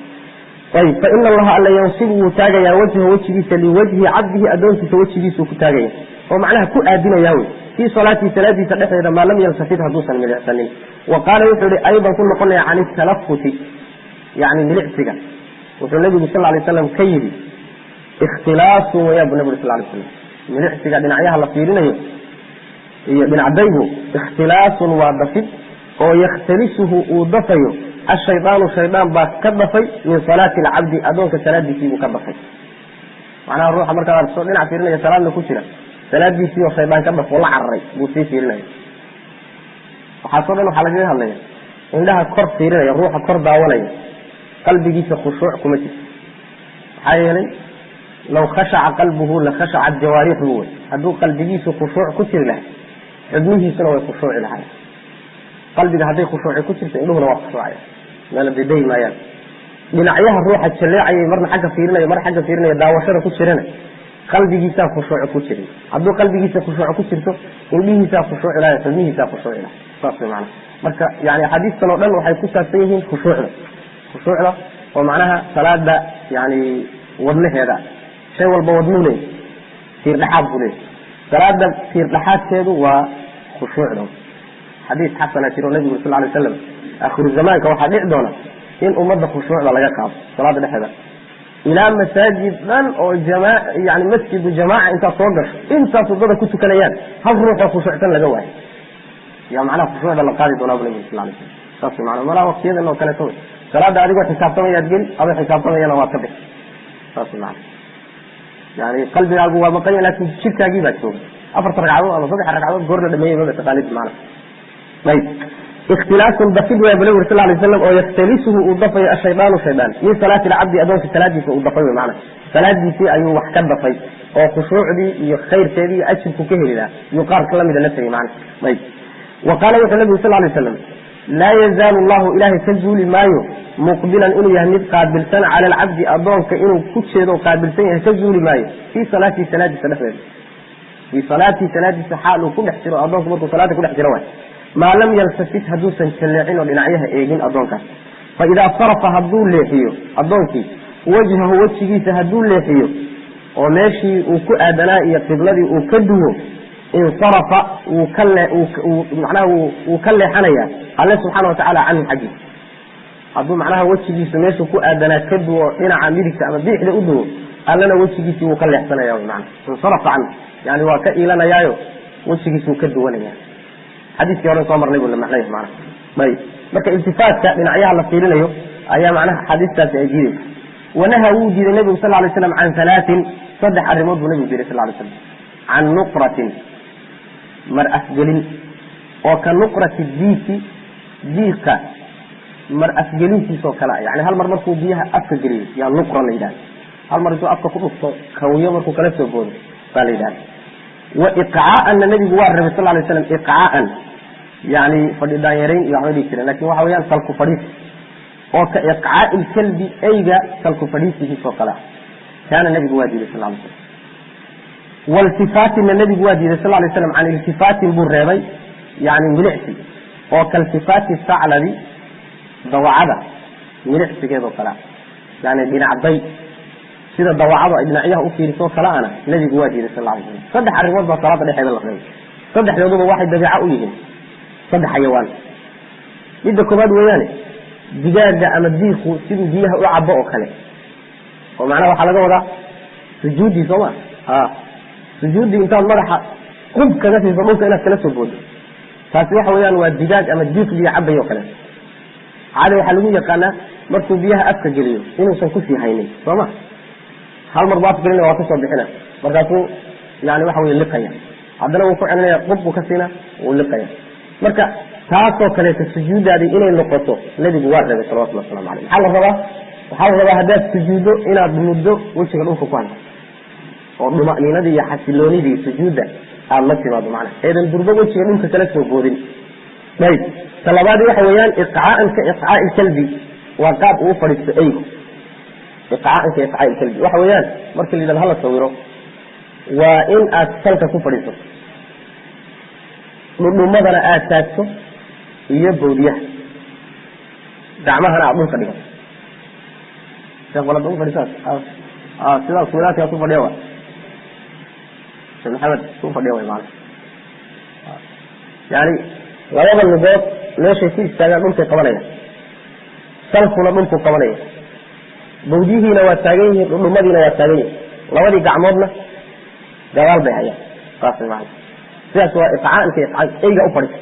[SPEAKER 1] Ayib, fa ina allaha alla yansibu wuu taagayaa wajha wejigiisa liwajhi cabdihi addoonkiisa wejigiisuu ku taagaya oo macnaha ku aadinayaa wey fii salaatihi salaadiisa dhexdeeda maa lam yaltafit hadduusan milicsanin. Wa qaala wuxuu ihi aydan ku noqonaya can italafuti yani milicsiga, wuxuu nabigu sal lay slam ka yidhi ikhtilaasun wayaan bu nabi uri sal lay slam, milicsiga dhinacyaha la fiirinayo iyo dhinacdaygu ikhtilaasun waa dafid oo yakhtalisuhu uu dafayo ashaydaanu, shaydaan baa ka dafay min salaati alcabdi addoonka salaadiisii buu ka dafay. Macnaha ruuxa markaad aragto dhinac fiirinaya salaadna ku jira, salaadiisii oo shaydaan ka dafo la cararay buu sii fiirinaya. Waxaasoo dhan waxaa lagaga hadlaya indhaha kor fiirinaya, ruuxa kor daawanaya qalbigiisa khushuuc kuma jirto. Maxaa yeelay law khashaca qalbuhu la khashacat jawaarixuhu wey, hadduu qalbigiisu khushuuc ku jiri lahay xubnihiisuna way khushuuci lahay. Qalbiga hadday khushuuci ku jirto indhuhuna waa khushuucaya, meela diday maayaan. Dhinacyaha ruuxa jalleecayay marna xagga fiirinaya mar xagga fiirinaya daawashada ku jirana qalbigiisaa khushuuc ku jirin. Hadduu qalbigiisa khushuuc ku jirto indhihiisaa khushuuci lahay, xubnihiisaa khushuuci lahay, saas way macana. Marka yani axaadiistan oo dhan waxay ku saabsan yihiin khushuucda. Khushuucda oo macnaha salaada yani wadnaheeda, shay walba wadnuu leey, tiir dhexaad buu leey. Salaada tiir dhexaadkeedu waa khushuucda. Xadiis xasana jiro, nabigu sal lay slam akhiru zamaanka waxaa dhici doona in ummadda khushuucda laga qaado salaada dhexeeda, ilaa masaajid dhan oo jama yani masjidu jamaaca intaad soo gasho intaas waddada ku tukanayaan hal ruuxoo khushuucsan laga waayo, yaa macnaha khushuucda la qaadi doonaa bu nabigu sal lay slam. Saas macnaa malaa waqtiyadan oo kaleeto wey. Salaada adigoo xisaabtamayaad geli, adoo xisaabtamayana waad ka bixi. Saas macna, yani qalbigaagu waa maqanya, laakin jirkaagii baa jooga. 4 ragcadood ama 3 ragcadood goor la dhameeyey maba taqaanid macna. Ayib, ikhtilaasun dafid waa bu nabigu sal lay slam oo yaktalisuhu uu dafayo ashaydaanu shaydaan min salaati alcabdi, adoonka salaadiisa uu dafay wey macna. Salaadiisii ayuu wax ka dafay oo khushuucdii iyo khayrkeedii iyo ajirku ka heli lahaa yuu qaarka lamida la tegay macna. Ayib, wa qaala wuxuu nabigu sal lay slam laa yazaalu allahu, ilaahay ka zuuli maayo, muqbilan inuu yahay mid qaabilsan cala alcabdi, adoonka inuu ku jeedo qaabilsan yahay ka zuuli maayo, fii salaatii, salaadiisa dhexdeeda, fii salaatii, salaadiisa xaal uu ku dhex jiro, adoonku markuu salaada ku dhex jiro waay, maa lam yaltafit, hadduusan jalleecin oo dhinacyaha eegin addoonkaas. Fa idaa sarafa, hadduu leexiyo addoonkii, wajhahu, wejigiisa hadduu leexiyo oo meeshii uu ku aadanaa iyo qibladii uu ka duwo, insarafa, wuu ka le macnaha wuu ka leexanaya alle subxaana watacaala canhu, xaggiisa. Hadduu macnaha wejigiisu meeshuu ku aadanaa ka duwo, dhinaca midigta ama bidixda u duwo, allana wejigiisii wuu ka leexsanaya wy maana. Insarafa canhu yani waa ka iilanayaayo wejigiisuu ka duwanaya. Xadiiskii hore soo marnay buu la macnaya macnaha. Ayib, marka iltifaatka dhinacyaha la fiirinayo ayaa macnaha axaadiistaasi ay diideysa. Wanaha, wuu diiday nabigu sal lay slam can halaatin, 3 arrimood buu nabigu diiday sal lay slam: can nuqratin, mar afgelin oo ka nuqrati diiki, diiqa mar afgelintiisoo kale a, yani hal mar markuu biyaha afka geliyo yaa nuqra la yidhahda. Hal mar intuu afka ku dhufto kawiyo markuu kala soo boodo baa la yidhahda. Wa iqcaa'anna nabigu waa rabay sal lay slam. Iqcaa'an yani fadhi daanyarayn iyo waxbay dhihi jireen, lakin waxa weeyaan salku fadhiisi oo ka iqcaa'i ilkalbi, eyga salku fadhiisigiisoo kale ah, kaana nabigu waa diiday sal lay slam. Waltifaatinna nabigu waa diiday sal lay slam. Can iltifaatin buu reebay, yani milicsi oo kaltifaati saclabi, dawacada milicsigeedoo kale ah, yani dhinacday sida dawacadu ay dhinacyaha u fiirisoo kale ana nabigu waa diiday sal lay slam. 3 arrimood baa salaada dhexeeda la reebay. Saddexdooduba waxay dabiico u yihiin 3 xayawaan. Midda koobaad weeyaane digaaga ama diiku siduu biyaha u cabo oo kale, oo macnaha waxaa laga wadaa sujuuddii, soo ma a sujuuddii intaad madaxa qub kaga siiso dhulka inaad kala soo boodo, taasi waxa weeyaan waa digaag ama diik biyo cabay oo kale. Caada waxaa lagu yaqaanaa markuu biyaha afka geliyo inuusan kusii haynin, soo ma? Hal mar buu afka gelinaya, waa kasoo bixina, markaasuu yani waxa weye liqaya, haddana wuu ku celinaya, qub buu ka siina, wuu liqaya. Marka taasoo kaleeto sujuuddaadii inay noqoto nebigu waa reebay salawatullah waslamu aleyh. Maxaa la rabaa? Waxaa la rabaa haddaad sujuuddo inaad muddo wejiga dhulka ku hayso oo dhuma'niinadii iyo xasiloonidii sujuudda aada la timaado, macnaha eedan durbo wejiga dhulka kala soo boodin. Ayib, talabaadii waxa weeyaan iqcaa'an ka iqcaa'i ilkalbi, waa qaab uu fadhiisto eygu. Iqcaa'an ka iqcaa'i ilkalbi waxa weeyaan markii la yidhahdo hala sawiro, waa in aad salka ku fadhiisato, dhudhumadana aada taagto iyo bawdiyaha, gacmahana aada dhulka dhigato. Sheekh walada u fadhiisaas sidaas wadaadkaas u fadhiya wa Sheekh Maxamed u fadhiya way maana. Yani labada lugood meeshay ku istaagaan dhulkay qabanayaan, salkuna dhulkuu qabanaya, bawdiyihiina waa taagan yihiin, dhudhumadiina waa taagan yihiin, labadii gacmoodna gadaal bay hayaan. Saas maana, sidaas waa iqcaanka iqcaan eyga u fadhiista,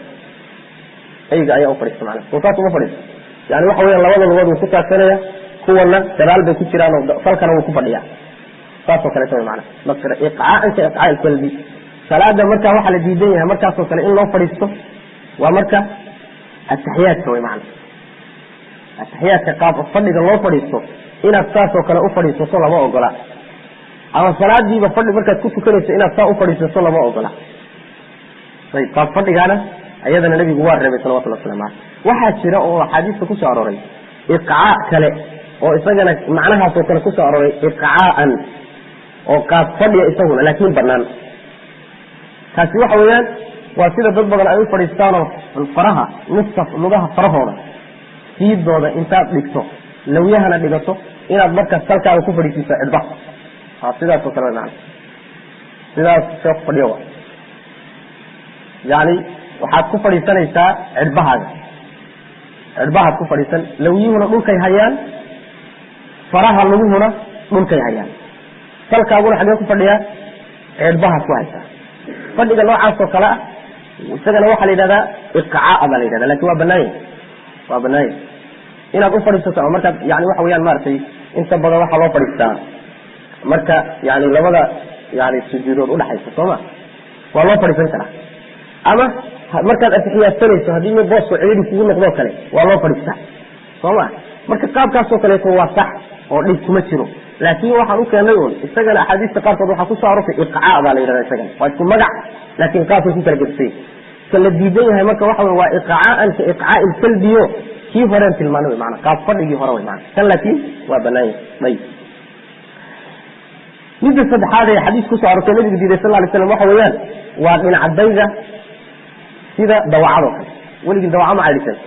[SPEAKER 1] eyga ayaa u fadhiista macnaha. Soo saas uma fadhiisto, yani waxa weeyaan labada lugood wuu ku taagsanaya, kuwana gadaal bay ku jiraan oo salkana wuu ku fadhiyaa. Saasoo kaleeto way macnaha marka iqcaanka iqcaa ilkalbi. Salaada markaa waxaa la diidan yahay markaasoo kale in loo fadhiisto waa marka ataxiyaadka way macna. Ataxiyaadka qaab fadhiga loo fadhiisto inaad saasoo kale u fadhiisato lama ogola, ama salaadiiba fadhi markaad ku tukanayso inaad saa u fadhiisato lama ogola. Ayib, qaab fadhigaana ayadana nabigu waa reebay salawatullah waslamu caleyh. Waxaa jira oo axaadiista kusoo arooray iqcaa kale oo isagana macnahaasoo kale kusoo arooray, iqcaa'an oo qaab fadhiya isaguna laakiin banaan. Taasi waxa weeyaan waa sida dad badan ay u fadhiistaanoo faraha lugta lugaha farahooda siidooda intaad dhigto Lawyahana dhigato, inaad marka salkaaga ku fadhiisiiso cidhbaha. Sidaas oo kale macna, sidaas sheekh fadhiyo wa yani waxaad ku fadhiisanaysaa cidhbahaaga, cidhbahaad ku fadhiisan, lawyuhuna dhulkay hayaan, faraha luguhuna dhulkay hayaan, salkaaguna xagee ku fadhiyaa? Cidhbahaad ku haysaa. Fadhiga noocaas oo kale ah isagana waxaa la yidhahdaa iqcaa baa la yidhahda, lakin waa banaanya, waa banaanya inaad u fadhiisato. Ama markaad yani waxa weyaan maaragtay inta badan waxaa loo fadhiistaa marka yani labada yani sujuudood udhaxaysa, sooma? Waa loo fadhiisan karaa. Ama markaad atixiyaadsanayso haddii mi boosko cidhidhi kugu noqdoo kale waa loo fadhiistaa, soo ma? Marka qaabkaasoo kaleeto waa sax oo dhib kuma jiro, laakin waxaan u keenay un isagana axaadiista qaarkood waxaa kusoo arortay iqcaa baa la yidhahda. Isagana waa isku magac, laakin qaabkay ku kala gedisay. Ka la diidan yahay marka waxa wey waa iqcaaan ka iqcaai ilkalbiyo, kii horeen tilmaanay wey maana, qaab fadhigii hore wey maana kan, laakin waa banaanya. Ayib, midda saddexaad ee xadiis kusoo arortay nabigu diiday sal lay slam waxa weeyaan waa dhinacdayga sida dawacadoo kale. Weligin dawaca ma caydhisan?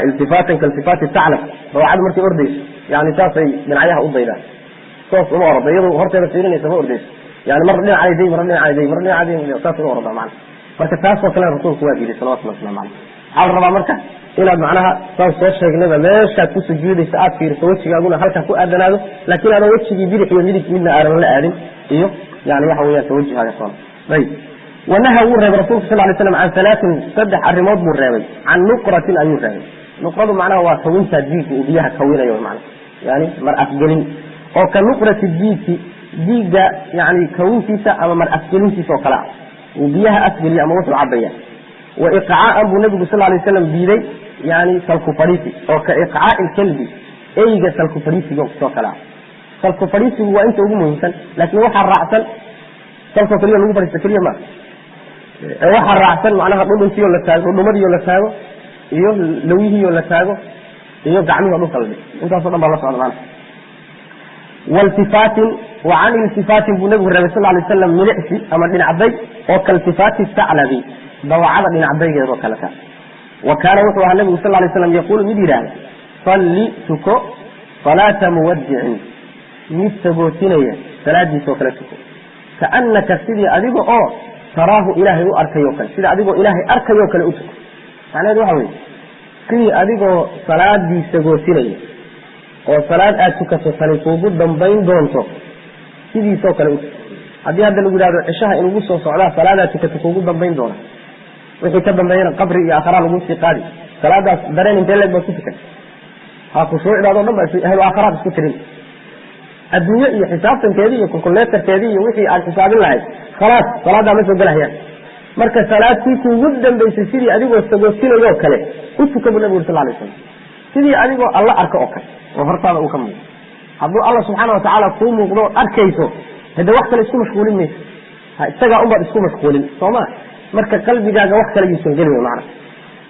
[SPEAKER 1] Iltifaatan kailtifaati taclab, dawacadu markay ordayso yani saasay dhinacyaha u daydaan, soos uma ordo, iyado horteeda fiirinaysa ma ordayso, yani mar dhinacay day, mar dhinacay day, mar dhinacay day, saas uma orda macana. Marka taasoo kalena rasuulku waa diiday salawatullahi waslamu caleyh. Waxaa la rabaa marka inaad macnaha saan soo sheegnayba meeshaad ku sujuudaysa aad fiiriso, wejigaaguna halkaa ku aadanaado, laakin aadan wejigii bidix iyo midig midna aadan la aadin iyo yani waxa weeyaan tawajihaaga soona. Ayib, wanaha wuu reebay rasulku sal lay slam can halaatin, saddex arrimood buu reebay. Can nuqratin ayuu reebay. Nuqradu macnaha waa kawintaa diigka uu biyaha kawinayo mana, yani mar afgelin oo ka nuqrati diigki, diigga yani kawintiisa ama mar afgelintiisa oo kale ah, uu biyaha afgeliyo ama wuxuu cabaya. Wa iqcaaan buu nabigu sal lay slam diiday, yani salku fadhiisi oo ka iqcaai ilkalbi, eyga salku fadhiisiga oo kale ah. Salku fadhiisigu waa inta ugu muhiimsan, laakin waxaa raacsan salkoo keliya lagu fadhiista keliya ma, waxaa raacsan macnaha dhudhuntiyo la taago, dhudhumadiyo la taago, iyo lawihiyo la taago, iyo gacmihi dhulka la dhig, intaaso dhan baa la socda macnaha. Waltifaatin wa can iltifaatin buu nabigu reebay sal lay slam, milicsi ama dhinacday oo kaltifaati saclabi, dawacada dhinacdaygeed oo kale ta. Wa kaana wuxuu ahaa nabigu sal lay slam yaquulu mid yidhaahda: salli, tuko, salaata muwadicin, mid sagootinaya salaadiisa oo kale tuko, kaanaka, sidii adiga oo, taraahu, ilaahay u arkayo kale, sida adigoo ilaahay arkayoo kale u tuko. Macnaheedu waxa weye sidii adigoo salaadii sagootinaya oo salaad aad tukato tani kuugu dambayn doonto, sidiisoo kale u tuko. Haddii hadda lagu yidhahdo cishaha inugu soo socdaa salaadaad tukato kuugu dambayn doona, wixii ka dambeeyana qabri iyo aakharaa laguu sii qaadi, salaadaas dareen intee leeg baad ku tukan? Ha khushuucdaado dhan ba ahlu aakharaad isku tirin, adduunye iyo xisaabtankeedii iyo kulkuleetarkeedii iyo wixii aad xisaabin lahayd, khalaas, salaadaa ma soo gelahayaan. Marka salaadtii kuugu dambaysay sidii adigoo sagootinayoo kale u tuka buu nabigu uri sal lay slam, sidii adigoo alla arka oo kale oo hortaada uu ka muuqdo. Hadduu alla subxaana watacaala kuu muuqdo ood arkayso, hade wax kale isku mashquulin mayso, isagaa unbaad isku mashquulin, soo ma? Marka qalbigaaga wax kale yuusan gelin wey macana.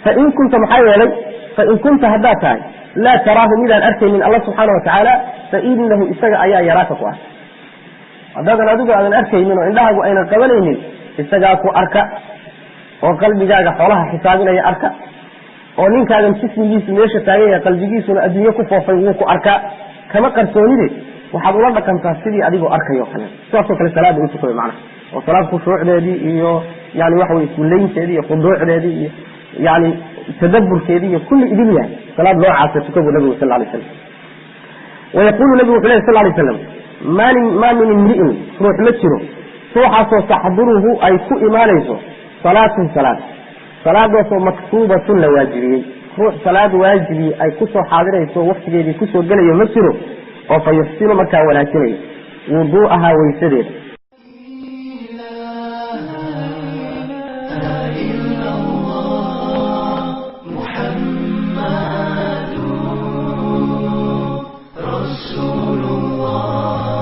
[SPEAKER 1] Fain kunta, maxaa yeelay, fain kunta, haddaad tahay, laa taraahu, midaan arkaynin alla subxaana watacaala, fainahu, isaga ayaa, yaraaka, ku arka. Haddaadan adigu aadan arkaynin oo indhahaagu aynan qabanaynin, isagaa ku arka oo qalbigaaga xoolaha xisaabinaya arka, oo ninkaagan jismigiisu meesha taagan yahay qalbigiisuna adduunye ku foofay wuu ku arkaa, kama qarsoonide. Waxaad ula dhaqantaa sidii adigoo arkayo kale, sidaasoo kale salaada u tukaway macnaha, oo salaad khushuucdeedii iyo yani waxa wey iskuleynteedii iyo khuduucdeedii iyo yani tadaburkeedii iyo kulli idin yahay, salaad noocaasa tuka buu nabigu sal lay slam. Wayaqulu, nabigu wuxu ley sal lay slam: maa min imri'in, ruux ma jiro, ruuxaasoo taxduruhu, ay ku imaanayso, salaatun, salaad, salaadaasoo maktuubatun, la waajibiyey, ruux salaad waajibii ay kusoo xaadirayso, waktigeedii kusoo gelayo ma jiro, oo fa yuxsinu, markaa wanaajinayo, wuduu'ahaa, weysadeeda.